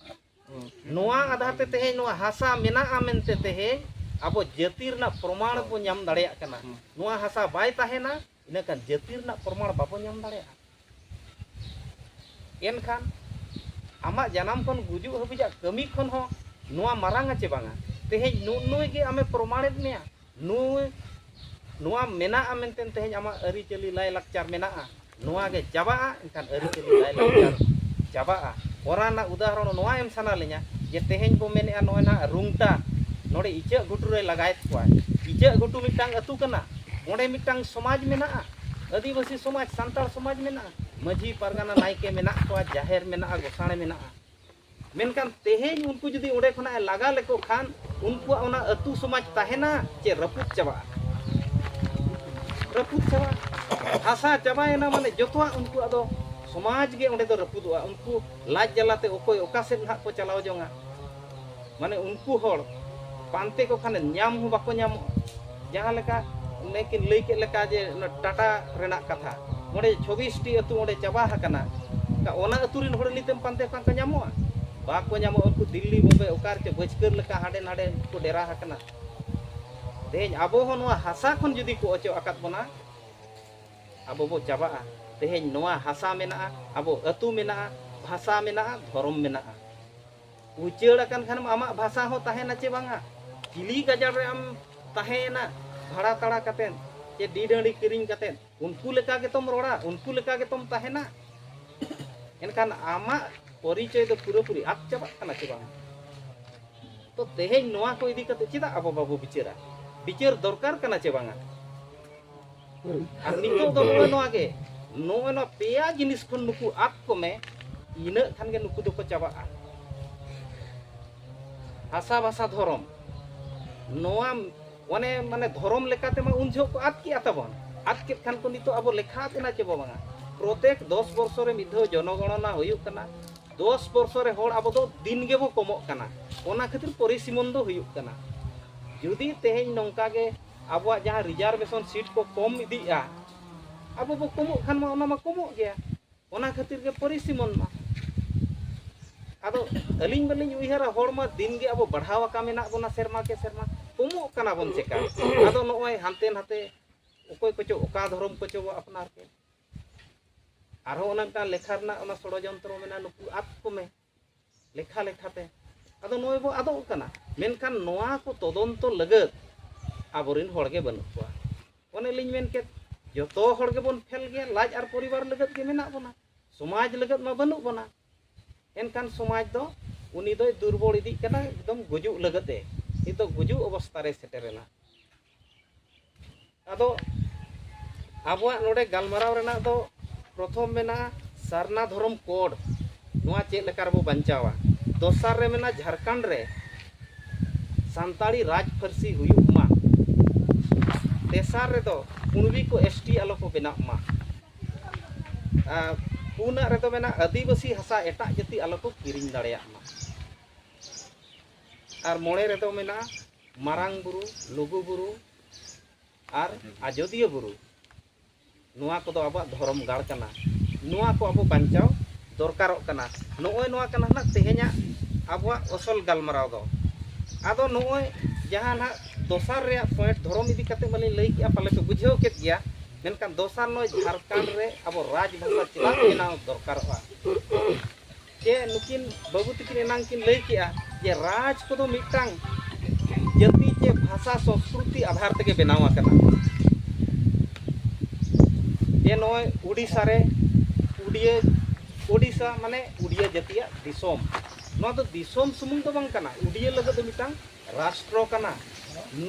ᱱᱚᱣᱟ ᱟᱫᱷᱟᱨ ᱛᱮ ᱛᱮᱦᱮᱧ ᱱᱚᱣᱟ ᱦᱟᱥᱟ ᱢᱮᱱᱟᱜᱼᱟ ᱢᱮᱱᱛᱮ ᱛᱮᱦᱮᱧ ᱟᱵᱚ ᱡᱟᱹᱛᱤ ᱨᱮᱱᱟᱜ ᱯᱨᱚᱢᱟᱬ ᱵᱚ ᱧᱟᱢ ᱫᱟᱲᱮᱭᱟᱜ ᱠᱟᱱᱟ᱾ ᱱᱚᱣᱟ ᱦᱟᱥᱟ ᱵᱟᱭ ᱛᱟᱦᱮᱱᱟ, ᱤᱱᱟᱹᱠᱷᱟᱱ ᱡᱟᱹᱛᱤ ᱨᱮᱱᱟᱜ ᱯᱨᱚᱢᱟᱬ ᱵᱟᱵᱚ ᱧᱟᱢ ᱫᱟᱲᱮᱭᱟᱜᱼᱟ᱾ ᱮᱱᱠᱷᱟᱱ ᱟᱢᱟᱜ ᱡᱟᱱᱟᱢ ᱠᱷᱚᱱ ᱜᱩᱡᱩᱜ ᱦᱟᱹᱵᱤᱡᱟᱜ ᱠᱟᱹᱢᱤ ᱠᱷᱚᱱ ᱦᱚᱸ ᱱᱚᱣᱟ ᱢᱟᱨᱟᱝᱟ ᱪᱮ ᱵᱟᱝᱟ? ᱛᱮᱦᱮᱧ ᱱᱩᱜ ᱱᱩᱭ ᱜᱮ ᱟᱢᱮ ᱯᱨᱚᱢᱟᱬᱮᱫ ᱢᱮᱭᱟ, ᱱᱩᱭ ᱱᱚᱣᱟ ᱢᱮᱱᱟᱜᱼᱟ ᱢᱮᱱᱛᱮ ᱛᱮᱦᱮᱧ ᱟᱢᱟᱜ ᱟᱹᱨᱤᱪᱟᱹᱞᱤ ᱞᱟᱭᱼᱞᱟᱠᱪᱟᱨ ᱢᱮᱱᱟᱜᱼᱟ, ᱱᱚᱣᱟ ᱜᱮ ᱪᱟᱵᱟᱜᱼᱟ, ᱮᱱᱠᱷᱟᱱ ᱟᱹᱨᱤᱪᱟᱹᱞᱤ ᱞᱟᱭᱼᱞᱟᱠᱪᱟᱨ ᱪᱟᱵᱟᱜᱼᱟ᱾ ᱚᱱᱟ ᱨᱮᱱᱟᱜ ᱩᱫᱟᱦᱚᱨᱚᱱ ᱱᱚᱣᱟ ᱮᱢ ᱥᱟᱱᱟ ᱞᱤᱧᱟ ᱡᱮ ᱛᱮᱦᱮᱧ ᱵᱚ ᱢᱮᱱᱮᱫᱼᱟ ᱱᱚᱜᱼᱚᱭ ᱱᱟᱦᱟᱜ ᱨᱩᱝᱴᱟ ᱱᱚᱰᱮ ᱤᱪᱟᱹᱜ ᱜᱷᱩᱴᱩ ᱨᱮ ᱞᱟᱜᱟᱭᱮᱫ ᱠᱚᱣᱟ᱾ ᱤᱪᱟᱹᱜ ᱜᱷᱩᱴᱩ ᱢᱤᱫᱴᱟᱝ ᱟᱹᱛᱩ ᱠᱟᱱᱟ, ᱚᱸᱰᱮ ᱢᱤᱫᱴᱟᱝ ᱥᱚᱢᱟᱡᱽ ᱢᱮᱱᱟᱜᱼᱟ, ᱟᱹᱫᱤᱵᱟᱹᱥᱤ ᱥᱚᱢᱟᱡᱽ, ᱥᱟᱱᱛᱟᱲ ᱥᱚᱢᱟᱡᱽ ᱢᱮᱱᱟᱜᱼᱟ, ᱢᱟᱹᱡᱷᱤ ᱯᱟᱨᱜᱟᱱᱟ ᱱᱟᱭᱠᱮ ᱢᱮᱱᱟᱜ ᱠᱚᱣᱟ, ᱡᱟᱦᱮᱨ ᱢᱮᱱᱟᱜᱼᱟ, ᱜᱚᱸᱥᱟᱲᱮ ᱢᱮᱱᱟᱜᱼᱟ᱾ ᱢᱮᱱᱠᱷᱟᱱ ᱛᱮᱦᱮᱧ ᱩᱱᱠᱩ ᱡᱩᱫᱤ ᱚᱸᱰᱮ ᱠᱷᱚᱱᱟᱜ ᱮ ᱞᱟᱜᱟ ᱞᱮᱠᱚ ᱠᱷᱟᱱ, ᱩᱱᱠᱩᱣᱟᱜ ᱚᱱᱟ ᱟᱹᱛᱩ ᱥᱚᱢᱟᱡᱽ ᱛᱟᱦᱮᱱᱟ ᱪᱮ ᱨᱟᱹᱯᱩᱫ ᱪᱟᱵᱟᱜᱼᱟ? ᱨᱟᱹᱯᱩᱫ ᱪᱟᱵᱟᱜᱼᱟ᱾ ᱵᱷᱟᱥᱟ ᱪᱟᱵᱟᱭᱮᱱᱟ, ᱢᱟᱱᱮ ᱡᱚᱛᱚᱣᱟᱜ ᱩᱱᱠᱩᱣᱟᱜ ᱫᱚ ᱥᱚᱢᱟᱡᱽ ᱜᱮ ᱚᱸᱰᱮ ᱫᱚ ᱨᱟᱹᱯᱩᱫᱚᱜᱼᱟ᱾ ᱩᱱᱠᱩ ᱞᱟᱡ ᱡᱟᱞᱟᱛᱮ ᱚᱠᱚᱭ ᱚᱠᱟ ᱥᱮᱫ ᱱᱟᱦᱟᱜ ᱠᱚ ᱪᱟᱞᱟᱣ ᱡᱚᱝᱟ᱾ ᱢᱟᱱᱮ ᱩᱱᱠᱩ ᱦᱚᱲ ᱯᱟᱱᱛᱮ ᱠᱚ ᱠᱷᱟᱱ ᱧᱟᱢ ᱦᱚᱸ ᱵᱟᱠᱚ ᱧᱟᱢᱚᱜᱼᱟ᱾ ᱡᱟᱦᱟᱸ ᱞᱮᱠᱟ ᱚᱱᱮ ᱠᱤᱱ ᱞᱟᱹᱭ ᱠᱮᱫ ᱞᱮᱠᱟ ᱡᱮ ᱚᱱᱟ ᱴᱟᱴᱟ ᱨᱮᱱᱟᱜ ᱠᱟᱛᱷᱟ, ᱚᱸᱰᱮ ᱪᱷᱚᱵᱵᱤᱥ ᱴᱤ ᱟᱹᱛᱩ ᱚᱸᱰᱮ ᱪᱟᱵᱟ ᱟᱠᱟᱱᱟ᱾ ᱚᱱᱟ ᱟᱹᱛᱩ ᱨᱮᱱ ᱦᱚᱲ ᱱᱤᱛᱮᱢ ᱯᱟᱱᱛᱮ ᱠᱚ ᱠᱷᱟᱱ ᱠᱚ ᱧᱟᱢᱚᱜᱼᱟ? ᱵᱟᱠᱚ ᱧᱟᱢᱚᱜᱼᱟ᱾ ᱩᱱᱠᱩ ᱫᱤᱞᱞᱤ, ᱵᱳᱢᱵᱮ, ᱚᱠᱟ ᱨᱮᱪᱚ ᱵᱟᱹᱪᱠᱟᱹᱨ ᱞᱮᱠᱟ ᱦᱟᱸᱰᱮ ᱱᱟᱰᱮ ᱠᱚ ᱰᱮᱨᱟ ᱟᱠᱟᱱᱟ᱾ ᱛᱮᱦᱮᱧ ᱟᱵᱚ ᱦᱚᱸ ᱱᱚᱣᱟ ᱦᱟᱥᱟ ᱠᱷᱚᱱ ᱡᱩᱫᱤ ᱠᱚ ᱚᱪᱚᱜ ᱟᱠᱟᱫ ᱵᱚᱱᱟ, ᱟᱵᱚ ᱵᱚ ᱪᱟᱵᱟᱜᱼᱟ᱾ ᱛᱮᱦᱮᱧ ᱱᱚᱣᱟ ᱦᱟᱥᱟ ᱢᱮᱱᱟᱜᱼᱟ, ᱟᱵᱚ ᱟᱹᱛᱩ ᱢᱮᱱᱟᱜᱼᱟ, ᱵᱷᱟᱥᱟ ᱢᱮᱱᱟᱜᱼᱟ, ᱫᱷᱚᱨᱚᱢ ᱢᱮᱱᱟᱜᱼᱟ᱾ ᱩᱪᱟᱹᱲ ᱟᱠᱟᱱ ᱠᱷᱟᱱᱮᱢ, ᱟᱢᱟᱜ ᱵᱷᱟᱥᱟ ᱦᱚᱸ ᱛᱟᱦᱮᱱᱟ ᱪᱮ ᱵᱟᱝᱟ? ᱪᱤᱞᱤ ᱜᱟᱡᱟᱲ ᱨᱮ ᱟᱢ ᱛᱟᱦᱮᱸᱭᱮᱱᱟ, ᱵᱷᱟᱲᱟ ᱛᱟᱲᱟ ᱠᱟᱛᱮᱫ ᱪᱮ ᱰᱤᱰᱟᱹᱲᱤ ᱠᱤᱨᱤᱧ ᱠᱟᱛᱮᱫ, ᱩᱱᱠᱩ ᱞᱮᱠᱟ ᱜᱮᱛᱚᱢ ᱨᱚᱲᱟ, ᱩᱱᱠᱩ ᱞᱮᱠᱟ ᱜᱮᱛᱚᱢ ᱛᱟᱦᱮᱱᱟ᱾ ᱮᱱᱠᱷᱟᱱ ᱟᱢᱟᱜ ᱯᱚᱨᱤᱪᱚᱭ ᱫᱚ ᱯᱩᱨᱟᱹᱯᱩᱨᱤ ᱟᱫ ᱪᱟᱵᱟᱜ ᱠᱟᱱᱟ ᱪᱮ ᱵᱟᱝᱟ? ᱛᱚ ᱛᱮᱦᱮᱧ ᱱᱚᱣᱟ ᱠᱚ ᱤᱫᱤ ᱠᱟᱛᱮ ᱪᱮᱫᱟᱜ ᱟᱵᱚ ᱵᱟᱵᱚ ᱵᱤᱪᱟᱹᱨᱟ? ᱵᱤᱪᱟᱹᱨ ᱫᱚᱨᱠᱟᱨ ᱠᱟᱱᱟ ᱪᱮ ᱵᱟᱝᱟ? ᱟᱨ ᱱᱤᱛᱚᱜ ᱫᱚ ᱱᱚᱜᱼᱚᱭ ᱱᱚᱣᱟ ᱜᱮ, ᱱᱚᱜᱼᱚᱭ ᱱᱚᱣᱟ ᱯᱮᱭᱟ ᱡᱤᱱᱤᱥ ᱠᱷᱚᱱ ᱱᱩᱠᱩ ᱟᱫ ᱠᱚᱢᱮ, ᱤᱱᱟᱹᱜ ᱠᱷᱟᱱ ᱜᱮ ᱱᱩᱠᱩ ᱫᱚᱠᱚ ᱪᱟᱵᱟᱜᱼᱟ᱾ ᱦᱟᱥᱟ ᱵᱷᱟᱥᱟ ᱫᱷᱚᱨᱚᱢ, ᱱᱚᱣᱟ ᱚᱱᱮ ᱢᱟᱱᱮ ᱫᱷᱚᱨᱚᱢ ᱞᱮᱠᱟᱛᱮ ᱢᱟ ᱩᱱ ᱡᱚᱦᱚᱜ ᱠᱚ ᱟᱫ ᱠᱮᱜᱼᱟ ᱛᱟᱵᱚᱱ᱾ ᱟᱫ ᱠᱮᱫ ᱠᱷᱟᱱ ᱠᱚ ᱱᱤᱛᱚᱜ ᱟᱵᱚ ᱞᱮᱠᱷᱟ ᱟᱫ ᱮᱱᱟ ᱪᱮ ᱵᱟᱝᱟ? ᱯᱨᱚᱛᱮᱠ ᱫᱚᱥ ᱵᱚᱨᱥᱚ ᱨᱮ ᱢᱤᱫ ᱫᱷᱟᱣ ᱡᱚᱱᱚᱜᱚᱬᱚᱱᱟ ᱦᱩᱭᱩᱜ ᱠᱟᱱᱟ᱾ ᱫᱚᱥ ᱵᱚᱨᱥᱚ ᱨᱮ ᱦᱚᱲ ᱟᱵᱚ ᱫᱚ ᱫᱤᱱ ᱜᱮᱵᱚ ᱠᱚᱢᱚᱜ ᱠᱟᱱᱟ᱾ ᱚᱱᱟ ᱠᱷᱟᱹᱛᱤᱨ ᱯᱚᱨᱤᱥᱤᱢᱚᱱ ᱫᱚ ᱦᱩᱭᱩᱜ ᱠᱟᱱᱟ᱾ ᱡᱩᱫᱤ ᱛᱮᱦᱮᱧ ᱱᱚᱝᱠᱟ ᱜᱮ ᱟᱵᱚᱣᱟᱜ ᱡᱟᱦᱟᱸ ᱨᱤᱡᱟᱨᱵᱷᱮᱥᱚᱱ ᱥᱤᱴ ᱠᱚ ᱠᱚᱢ ᱤᱫᱤᱜᱼᱟ, ᱟᱵᱚ ᱵᱚ ᱠᱚᱢᱚᱜ ᱠᱷᱟᱱ ᱢᱟ ᱚᱱᱟ ᱢᱟ ᱠᱚᱢᱚᱜ ᱜᱮᱭᱟ᱾ ᱚᱱᱟ ᱠᱷᱟᱹᱛᱤᱨ ᱜᱮ ᱯᱚᱨᱤᱥᱤᱢᱚᱱ ᱢᱟ᱾ ᱟᱫᱚ ᱟᱹᱞᱤᱧ ᱵᱟᱹᱞᱤᱧ ᱩᱭᱦᱟᱹᱨᱟ, ᱦᱚᱲ ᱢᱟ ᱫᱤᱱ ᱜᱮ ᱟᱵᱚ ᱵᱟᱲᱦᱟᱣ ᱟᱠᱟ ᱢᱮᱱᱟᱜ ᱵᱚᱱᱟ, ᱥᱮᱨᱢᱟ ᱠᱮ ᱥᱮᱨᱢᱟ ᱠᱚᱢᱚᱜ ᱠᱟᱱᱟ ᱵᱚᱱ ᱪᱮᱠᱟ? ᱟᱫᱚ ᱱᱚᱜᱼᱚᱭ ᱦᱟᱱᱛᱮ ᱱᱟᱛᱮ ᱚᱠᱚᱭ ᱠᱚᱪᱚ ᱚᱠᱟ ᱫᱷᱚᱨᱚᱢ ᱠᱚᱪᱚ ᱵᱚ ᱟᱯᱱᱟᱨ ᱠᱮᱫ᱾ ᱟᱨᱦᱚᱸ ᱚᱱᱟ ᱢᱤᱫᱴᱟᱝ ᱞᱮᱠᱷᱟ ᱨᱮᱱᱟᱜ ᱚᱱᱟ ᱥᱚᱲᱚᱡᱚᱱᱛᱨᱚ ᱢᱮᱱᱟᱜᱼᱟ, ᱱᱩᱠᱩ ᱟᱫ ᱠᱚᱢᱮ ᱞᱮᱠᱷᱟ ᱞᱮᱠᱷᱟᱛᱮ᱾ ᱟᱫᱚ ᱱᱚᱜᱼᱚᱭ ᱵᱚ ᱟᱫᱚᱜ ᱠᱟᱱᱟ, ᱢᱮᱱᱠᱷᱟᱱ ᱱᱚᱣᱟ ᱠᱚ ᱛᱚᱫᱚᱱᱛᱚ ᱞᱟᱹᱜᱤᱫ ᱟᱵᱚᱨᱮᱱ ᱦᱚᱲ ᱜᱮ ᱵᱟᱹᱱᱩᱜ ᱠᱚᱣᱟ᱾ ᱚᱱᱮ ᱞᱤᱧ ᱢᱮᱱ ᱠᱮᱫ, ᱡᱚᱛᱚ ᱦᱚᱲ ᱜᱮᱵᱚᱱ ᱯᱷᱮᱞ ᱜᱮᱭᱟ, ᱞᱟᱡ ᱟᱨ ᱯᱚᱨᱤᱵᱟᱨ ᱞᱟᱹᱜᱤᱫ ᱜᱮ ᱢᱮᱱᱟᱜ ᱵᱚᱱᱟ, ᱥᱚᱢᱟᱡᱽ ᱞᱟᱹᱜᱤᱫ ᱢᱟ ᱵᱟᱹᱱᱩᱜ ᱵᱚᱱᱟ᱾ ᱮᱱᱠᱷᱟᱱ ᱥᱚᱢᱟᱡᱽ ᱫᱚ ᱩᱱᱤ ᱫᱚᱭ ᱫᱩᱨᱵᱚᱞ ᱤᱫᱤᱜ ᱠᱟᱱᱟ, ᱮᱠᱫᱚᱢ ᱜᱩᱡᱩᱜ ᱞᱟᱹᱜᱤᱫ ᱮ, ᱱᱤᱛᱚᱜ ᱜᱩᱡᱩᱜ ᱚᱵᱚᱥᱛᱟ ᱨᱮ ᱥᱮᱴᱮᱨᱮᱱᱟ᱾ ᱟᱫᱚ ᱟᱵᱚᱣᱟᱜ ᱱᱚᱰᱮ ᱜᱟᱞᱢᱟᱨᱟᱣ ᱨᱮᱱᱟᱜ ᱫᱚ ᱯᱨᱚᱛᱷᱚᱢ ᱢᱮᱱᱟᱜᱼᱟ ᱥᱟᱨᱱᱟ ᱫᱷᱚᱨᱚᱢ ᱠᱳᱰ, ᱱᱚᱣᱟ ᱪᱮᱫ ᱞᱮᱠᱟ ᱨᱮᱵᱚ ᱵᱟᱧᱪᱟᱣᱟ᱾ ᱫᱚᱥᱟᱨ ᱨᱮ ᱢᱮᱱᱟᱜᱼᱟ ᱡᱷᱟᱲᱠᱷᱚᱸᱰ ᱨᱮ ᱥᱟᱱᱛᱟᱲᱤ ᱨᱟᱡᱽ ᱯᱟᱹᱨᱥᱤ ᱦᱩᱭᱩᱜ ᱢᱟ᱾ ᱛᱮᱥᱟᱨ ᱨᱮᱫᱚ ᱠᱩᱬᱵᱤ ᱠᱚ ᱮᱥ ᱴᱤ ᱟᱞᱚ ᱠᱚ ᱵᱮᱱᱟᱜ ᱢᱟ᱾ ᱟᱨ ᱯᱩᱱᱟᱜ ᱨᱮᱫᱚ ᱢᱮᱱᱟᱜᱼᱟ ᱟᱹᱫᱤᱵᱟᱹᱥᱤ ᱦᱟᱥᱟ ᱮᱴᱟᱜ ᱡᱟᱹᱛᱤ ᱟᱞᱚ ᱠᱚ ᱠᱤᱨᱤᱧ ᱫᱟᱲᱮᱭᱟᱜ ᱢᱟ᱾ ᱟᱨ ᱢᱚᱬᱮ ᱨᱮᱫᱚ ᱢᱮᱱᱟᱜᱼᱟ ᱢᱟᱨᱟᱝ ᱵᱩᱨᱩ, ᱞᱩᱜᱩ ᱵᱩᱨᱩ ᱟᱨ ᱟᱡᱚᱫᱤᱭᱟᱹ ᱵᱩᱨᱩ᱾ ᱱᱚᱣᱟ ᱠᱚᱫᱚ ᱟᱵᱚᱣᱟᱜ ᱫᱷᱚᱨᱚᱢ ᱜᱟᱲ ᱠᱟᱱᱟ᱾ ᱱᱚᱣᱟ ᱠᱚ ᱟᱵᱚ ᱵᱟᱧᱪᱟᱣ ᱫᱚᱨᱠᱟᱨᱚᱜ ᱠᱟᱱᱟ᱾ ᱱᱚᱜᱼᱚᱭ ᱱᱚᱣᱟ ᱠᱟᱱᱟ ᱱᱟᱜ ᱛᱮᱦᱮᱧᱟᱜ ᱟᱵᱚᱣᱟᱜ ᱚᱥᱚᱞ ᱜᱟᱞᱢᱟᱨᱟᱣ ᱫᱚ᱾ ᱟᱫᱚ ᱱᱚᱜᱼᱚᱭ ᱡᱟᱦᱟᱸ ᱱᱟᱜ ᱫᱚᱥᱟᱨ ᱨᱮᱭᱟᱜ ᱯᱚᱭᱮᱱᱴ, ᱫᱷᱚᱨᱚᱢ ᱤᱫᱤ ᱠᱟᱛᱮ ᱢᱟᱞᱤᱧ ᱞᱟᱹᱭ ᱠᱮᱜᱼᱟ, ᱯᱟᱞᱮ ᱯᱮ ᱵᱩᱡᱷᱟᱹᱣ ᱠᱮᱫ ᱜᱮᱭᱟ᱾ ᱢᱮᱱᱠᱷᱟᱱ ᱫᱚᱥᱟᱨ ᱱᱚᱜᱼᱚᱭ ᱡᱷᱟᱲᱠᱷᱚᱸᱰ ᱨᱮ ᱟᱵᱚ ᱨᱟᱡᱽ ᱵᱷᱟᱥᱟ ᱪᱮᱫᱟᱜ ᱵᱮᱱᱟᱣ ᱫᱚᱨᱠᱟᱨᱚᱜᱼᱟ? ᱡᱮ ᱱᱩᱠᱤᱱ ᱵᱟᱹᱵᱩ ᱛᱟᱹᱠᱤᱱ ᱮᱱᱟᱝ ᱠᱤᱱ ᱞᱟᱹᱭ ᱠᱮᱜᱼᱟ ᱡᱮ ᱨᱟᱡᱽ ᱠᱚᱫᱚ ᱢᱤᱫᱴᱟᱝ ᱡᱟᱹᱛᱤ ᱪᱮ ᱵᱷᱟᱥᱟ ᱥᱚᱸᱥᱠᱨᱤᱛᱤ ᱟᱫᱷᱟᱨ ᱛᱮᱜᱮ ᱵᱮᱱᱟᱣ ᱟᱠᱟᱱᱟ᱾ ᱡᱮ ᱱᱚᱜᱼᱚᱭ ᱩᱰᱤᱥᱟ ᱨᱮ ᱩᱰᱤᱭᱟᱹ, ᱩᱰᱤᱥᱟ ᱢᱟᱱᱮ ᱩᱰᱤᱭᱟᱹ ᱡᱟᱹᱛᱤᱭᱟᱜ ᱫᱤᱥᱚᱢ᱾ ᱱᱚᱣᱟ ᱫᱚ ᱫᱤᱥᱚᱢ ᱥᱩᱢᱩᱝ ᱫᱚ ᱵᱟᱝ ᱠᱟᱱᱟ, ᱩᱰᱤᱭᱟᱹ ᱞᱟᱹᱜᱤᱫ ᱫᱚ ᱢᱤᱫᱴᱟᱝ ᱨᱟᱥᱴᱨᱚ ᱠᱟᱱᱟ᱾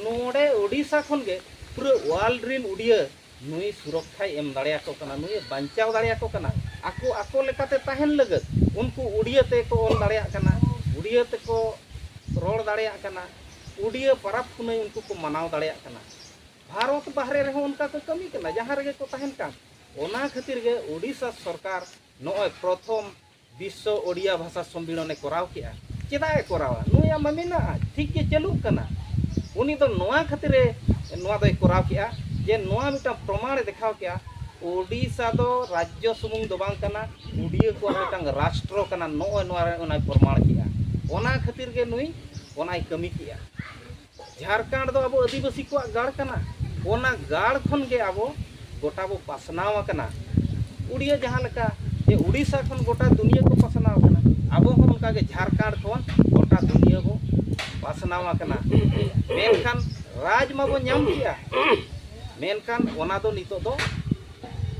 ᱱᱚᱰᱮ ᱳᱰᱤᱥᱟ ᱠᱷᱚᱱ ᱜᱮ ᱯᱩᱨᱟᱹ ᱣᱟᱨᱞᱰ ᱨᱤᱱ ᱩᱰᱤᱭᱟᱹ ᱱᱩᱭ ᱥᱩᱨᱚᱠᱠᱷᱟᱭ ᱮᱢ ᱫᱟᱲᱮᱭᱟᱠᱚ ᱠᱟᱱᱟ, ᱱᱩᱭᱮ ᱵᱟᱧᱪᱟᱣ ᱫᱟᱲᱮᱭᱟᱠᱚ ᱠᱟᱱᱟ᱾ ᱟᱠᱚ ᱟᱠᱚ ᱞᱮᱠᱟᱛᱮ ᱛᱟᱦᱮᱱ ᱞᱟᱹᱜᱤᱫ ᱩᱱᱠᱩ ᱩᱰᱤᱭᱟᱹ ᱛᱮᱠᱚ ᱚᱞ ᱫᱟᱲᱮᱭᱟᱜ ᱠᱟᱱᱟ, ᱩᱰᱤᱭᱟᱹ ᱛᱮᱠᱚ ᱨᱚᱲ ᱫᱟᱲᱮᱭᱟᱜ ᱠᱟᱱᱟ, ᱩᱰᱤᱭᱟᱹ ᱯᱟᱨᱟᱵᱽ ᱯᱩᱱᱟᱹᱭ ᱩᱱᱠᱩ ᱠᱚ ᱢᱟᱱᱟᱣ ᱫᱟᱲᱮᱭᱟᱜ ᱠᱟᱱᱟ᱾ ᱵᱷᱟᱨᱚᱛ ᱵᱟᱦᱨᱮ ᱨᱮᱦᱚᱸ ᱚᱱᱠᱟ ᱠᱚ ᱠᱟᱹᱢᱤ ᱠᱟᱱᱟ, ᱡᱟᱦᱟᱸ ᱨᱮᱜᱮ ᱠᱚ ᱛᱟᱦᱮᱱ ᱠᱟᱱ᱾ ᱚᱱᱟ ᱠᱷᱟᱹᱛᱤᱨ ᱜᱮ ᱳᱰᱤᱥᱟ ᱥᱚᱨᱠᱟᱨ ᱱᱚᱜᱼᱚᱭ ᱯᱨᱚᱛᱷᱚᱢ ᱵᱤᱥᱥᱚ ᱳᱰᱤᱭᱟ ᱵᱷᱟᱥᱟ ᱥᱚᱢᱢᱤᱞᱚᱱᱮ ᱠᱚᱨᱟᱣ ᱠᱮᱜᱼᱟ᱾ ᱪᱮᱫᱟᱜ ᱮ ᱠᱚᱨᱟᱣᱟ? ᱱᱩᱭᱟᱜ ᱢᱟ ᱢᱮᱱᱟᱜᱼᱟ, ᱴᱷᱤᱠ ᱜᱮ ᱪᱟᱹᱞᱩᱜ ᱠᱟᱱᱟ᱾ ᱩᱱᱤ ᱫᱚ ᱱᱚᱣᱟ ᱠᱷᱟᱹᱛᱤᱨ ᱮ ᱱᱚᱣᱟ ᱫᱚᱭ ᱠᱚᱨᱟᱣ ᱠᱮᱜᱼᱟ ᱡᱮ ᱱᱚᱣᱟ ᱢᱤᱫᱴᱟᱝ ᱯᱨᱚᱢᱟᱬ ᱮ ᱫᱮᱠᱷᱟᱣ ᱠᱮᱜᱼᱟ, ᱳᱰᱤᱥᱟ ᱫᱚ ᱨᱟᱡᱽᱡᱚ ᱥᱩᱢᱩᱝ ᱫᱚ ᱵᱟᱝ ᱠᱟᱱᱟ, ᱩᱰᱤᱭᱟᱹ ᱠᱚᱣᱟᱜ ᱢᱤᱫᱴᱟᱝ ᱨᱟᱥᱴᱨᱚ ᱠᱟᱱᱟ᱾ ᱱᱚᱜᱼᱚᱭ ᱱᱚᱣᱟ ᱨᱮ ᱚᱱᱟᱭ ᱯᱨᱚᱢᱟᱬ ᱠᱮᱜᱼᱟ᱾ ᱚᱱᱟ ᱠᱷᱟᱹᱛᱤᱨ ᱜᱮ ᱱᱩᱭ ᱚᱱᱟᱭ ᱠᱟᱹᱢᱤ ᱠᱮᱜᱼᱟ᱾ ᱡᱷᱟᱲᱠᱷᱚᱸᱰ ᱫᱚ ᱟᱵᱚ ᱟᱹᱫᱤᱵᱟᱹᱥᱤ ᱠᱚᱣᱟᱜ ᱜᱟᱲ ᱠᱟᱱᱟ᱾ ᱚᱱᱟ ᱜᱟᱲ ᱠᱷᱚᱱ ᱜᱮ ᱟᱵᱚ ᱜᱚᱴᱟ ᱵᱚ ᱯᱟᱥᱱᱟᱣ ᱟᱠᱟᱱᱟ᱾ ᱩᱲᱤᱭᱟ ᱡᱟᱦᱟᱸ ᱞᱮᱠᱟ ᱡᱮ ᱩᱲᱤᱥᱥᱟ ᱠᱷᱚᱱ ᱜᱚᱴᱟ ᱫᱩᱱᱤᱭᱟᱹ ᱠᱚ ᱯᱟᱥᱱᱟᱣ ᱟᱠᱟᱱᱟ, ᱟᱵᱚ ᱦᱚᱸ ᱚᱱᱠᱟ ᱜᱮ ᱡᱷᱟᱲᱠᱷᱚᱸᱰ ᱠᱷᱚᱱ ᱜᱚᱴᱟ ᱫᱩᱱᱤᱭᱟᱹ ᱵᱚ ᱯᱟᱥᱱᱟᱣ ᱟᱠᱟᱱᱟ᱾ ᱢᱮᱱᱠᱷᱟᱱ ᱨᱟᱡᱽ ᱢᱟᱵᱚ ᱧᱟᱢ ᱠᱮᱜᱼᱟ, ᱢᱮᱱᱠᱷᱟᱱ ᱚᱱᱟ ᱫᱚ ᱱᱤᱛᱚᱜ ᱫᱚ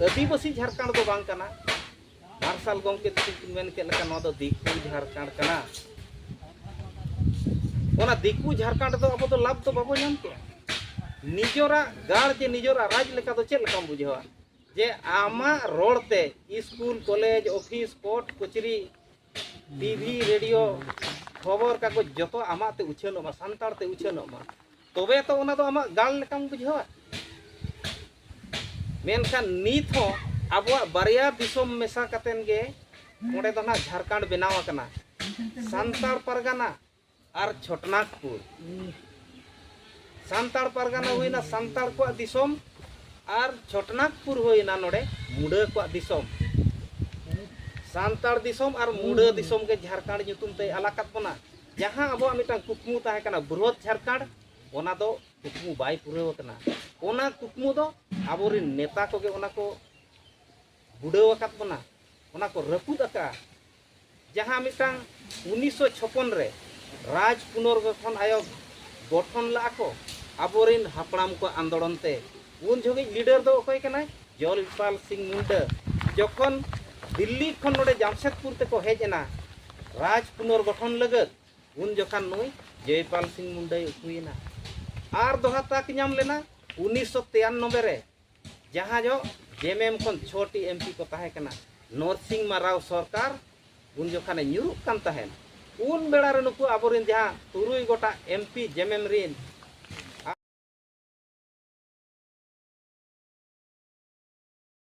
ᱟᱹᱫᱤᱵᱟᱹᱥᱤ ᱡᱷᱟᱲᱠᱷᱚᱸᱰ ᱫᱚ ᱵᱟᱝ ᱠᱟᱱᱟ᱾ ᱢᱟᱨᱥᱟᱞ ᱜᱚᱢᱠᱮ ᱛᱟᱹᱠᱤᱱ ᱠᱤᱱ ᱢᱮᱱ ᱠᱮᱫ ᱞᱮᱠᱟ, ᱱᱚᱣᱟ ᱫᱚ ᱫᱤᱠᱩ ᱡᱷᱟᱲᱠᱷᱚᱸᱰ ᱠᱟᱱᱟ᱾ ᱚᱱᱟ ᱫᱤᱠᱩ ᱡᱷᱟᱲᱠᱷᱚᱸᱰ ᱨᱮᱫᱚ ᱟᱵᱚ ᱫᱚ ᱞᱟᱵᱷ ᱫᱚ ᱵᱟᱵᱚ ᱧᱟᱢ ᱠᱮᱜᱼᱟ᱾ ᱱᱤᱡᱚᱨᱟᱜ ᱜᱟᱲ ᱪᱮ ᱱᱤᱡᱚᱨᱟᱜ ᱨᱟᱡᱽ ᱞᱮᱠᱟ ᱫᱚ ᱪᱮᱫ ᱞᱮᱠᱟᱢ ᱵᱩᱡᱷᱟᱹᱣᱟ? ᱡᱮ ᱟᱢᱟᱜ ᱨᱚᱲ ᱛᱮ ᱤᱥᱠᱩᱞ, ᱠᱚᱞᱮᱡᱽ, ᱚᱯᱷᱤᱥ, ᱠᱳᱨᱴ, ᱠᱚᱪᱟᱹᱨᱤ, ᱴᱤᱵᱷᱤ, ᱨᱮᱰᱤᱭᱳ, ᱠᱷᱚᱵᱚᱨ ᱠᱟᱜᱚᱡᱽ ᱡᱚᱛᱚ ᱟᱢᱟᱜ ᱛᱮ ᱩᱪᱷᱟᱹᱱᱚᱜ ᱢᱟ, ᱥᱟᱱᱛᱟᱲ ᱛᱮ ᱩᱪᱷᱟᱹᱱᱚᱜ ᱢᱟ, ᱛᱚᱵᱮ ᱛᱚ ᱚᱱᱟ ᱫᱚ ᱟᱢᱟᱜ ᱜᱟᱲ ᱞᱮᱠᱟᱢ ᱵᱩᱡᱷᱟᱹᱣᱟ᱾ ᱢᱮᱱᱠᱷᱟᱱ ᱱᱤᱛ ᱦᱚᱸ ᱟᱵᱚᱣᱟᱜ ᱵᱟᱨᱭᱟ ᱫᱤᱥᱚᱢ ᱢᱮᱥᱟ ᱠᱟᱛᱮᱱ ᱜᱮ ᱚᱸᱰᱮ ᱫᱚ ᱱᱟᱜ ᱡᱷᱟᱲᱠᱷᱚᱸᱰ ᱵᱮᱱᱟᱣ ᱟᱠᱟᱱᱟ, ᱥᱟᱱᱛᱟᱲ ᱯᱟᱨᱜᱟᱱᱟ ᱟᱨ ᱪᱷᱚᱴᱱᱟᱜᱽᱯᱩᱨ᱾ ᱥᱟᱱᱛᱟᱲ ᱯᱟᱨᱜᱟᱱᱟ ᱦᱩᱭᱱᱟ ᱥᱟᱱᱛᱟᱲ ᱠᱚᱣᱟᱜ ᱫᱤᱥᱚᱢ, ᱟᱨ ᱪᱷᱚᱴᱱᱟᱜᱽᱯᱩᱨ ᱦᱩᱭᱱᱟ ᱱᱚᱰᱮ ᱢᱩᱰᱟᱹ ᱠᱚᱣᱟᱜ ᱫᱤᱥᱚᱢ᱾ ᱥᱟᱱᱛᱟᱲ ᱫᱤᱥᱚᱢ ᱟᱨ ᱢᱩᱰᱟᱹ ᱫᱤᱥᱚᱢ ᱜᱮ ᱡᱷᱟᱲᱠᱷᱚᱸᱰ ᱧᱩᱛᱩᱢ ᱛᱮᱭ ᱟᱞ ᱟᱠᱟᱫ ᱵᱚᱱᱟ᱾ ᱡᱟᱦᱟᱸ ᱟᱵᱚᱣᱟᱜ ᱢᱤᱫᱴᱟᱝ ᱠᱩᱠᱢᱩ ᱛᱟᱦᱮᱸ ᱠᱟᱱᱟ ᱵᱨᱤᱦᱚᱫ ᱡᱷᱟᱲᱠᱷᱚᱸᱰ, ᱚᱱᱟ ᱫᱚ ᱠᱩᱠᱢᱩ ᱵᱟᱭ ᱯᱩᱨᱟᱹᱣ ᱟᱠᱟᱱᱟ᱾ ᱚᱱᱟ ᱠᱩᱠᱢᱩ ᱫᱚ ᱟᱵᱚᱨᱮᱱ ᱱᱮᱛᱟ ᱠᱚᱜᱮ ᱚᱱᱟ ᱠᱚ ᱵᱩᱰᱟᱹᱣ ᱟᱠᱟᱫ ᱵᱚᱱᱟ, ᱚᱱᱟ ᱠᱚ ᱨᱟᱹᱯᱩᱫ ᱟᱠᱟᱫᱼᱟ᱾ ᱡᱟᱦᱟᱸ ᱢᱤᱫᱴᱟᱝ ᱩᱱᱤᱥᱥᱚ ᱪᱷᱚᱯᱚᱱ ᱨᱮ ᱨᱟᱡᱽ ᱯᱩᱱᱚᱨᱜᱚᱴᱷᱚᱱ ᱟᱭᱳᱜᱽ ᱜᱚᱴᱷᱚᱱ ᱞᱟᱜᱼᱟ ᱠᱚ ᱟᱵᱚᱨᱮᱱ ᱦᱟᱯᱲᱟᱢ ᱠᱚ ᱟᱱᱫᱳᱲᱚᱱ ᱛᱮ, ᱩᱱ ᱡᱚᱠᱷᱮᱡ ᱞᱤᱰᱟᱨ ᱫᱚ ᱚᱠᱚᱭ ᱠᱟᱱᱟᱭ? ᱡᱚᱭᱯᱟᱞ ᱥᱤᱝ ᱢᱩᱱᱰᱟᱹ᱾ ᱡᱚᱠᱷᱚᱱ ᱫᱤᱞᱞᱤ ᱠᱷᱚᱱ ᱱᱚᱰᱮ ᱡᱟᱢᱥᱮᱫᱽᱯᱩᱨ ᱛᱮᱠᱚ ᱦᱮᱡ ᱮᱱᱟ ᱨᱟᱡᱽ ᱯᱩᱱᱚᱨᱜᱚᱴᱷᱚᱱ ᱞᱟᱹᱜᱤᱫ, ᱩᱱ ᱡᱚᱠᱷᱟᱱ ᱱᱩᱭ ᱡᱚᱭᱯᱟᱞ ᱥᱤᱝ ᱢᱩᱱᱰᱟᱹᱭ ᱩᱠᱩᱭᱮᱱᱟ᱾ ᱟᱨ ᱫᱚᱦᱲᱟ ᱛᱟᱠ ᱧᱟᱢ ᱞᱮᱱᱟ ᱩᱱᱤᱥᱥᱚ ᱛᱤᱨᱟᱱᱚᱵᱵᱳᱭ ᱨᱮ, ᱡᱟᱦᱟᱸ ᱡᱚᱦᱚᱜ ᱡᱮᱢᱮᱢ ᱠᱷᱚᱱ ᱪᱷᱚᱴᱤ ᱮᱢᱯᱤ ᱠᱚ ᱛᱟᱦᱮᱸ ᱠᱟᱱᱟ, ᱱᱚᱨᱥᱤᱝ ᱢᱟ ᱨᱟᱣ ᱥᱚᱨᱠᱟᱨ ᱩᱱ ᱡᱚᱠᱷᱟᱱᱮ ᱧᱩᱨᱩᱜ ᱠᱟᱱ ᱛᱟᱦᱮᱸᱫ᱾ ᱩᱱ ᱵᱮᱲᱟ ᱨᱮ ᱱᱩᱠᱩ ᱟᱵᱚᱨᱮᱱ ᱡᱟᱦᱟᱸ ᱛᱩᱨᱩᱭ ᱜᱚᱴᱟᱝ ᱮᱢᱯᱤ ᱡᱮᱢᱮᱢ ᱨᱮᱱ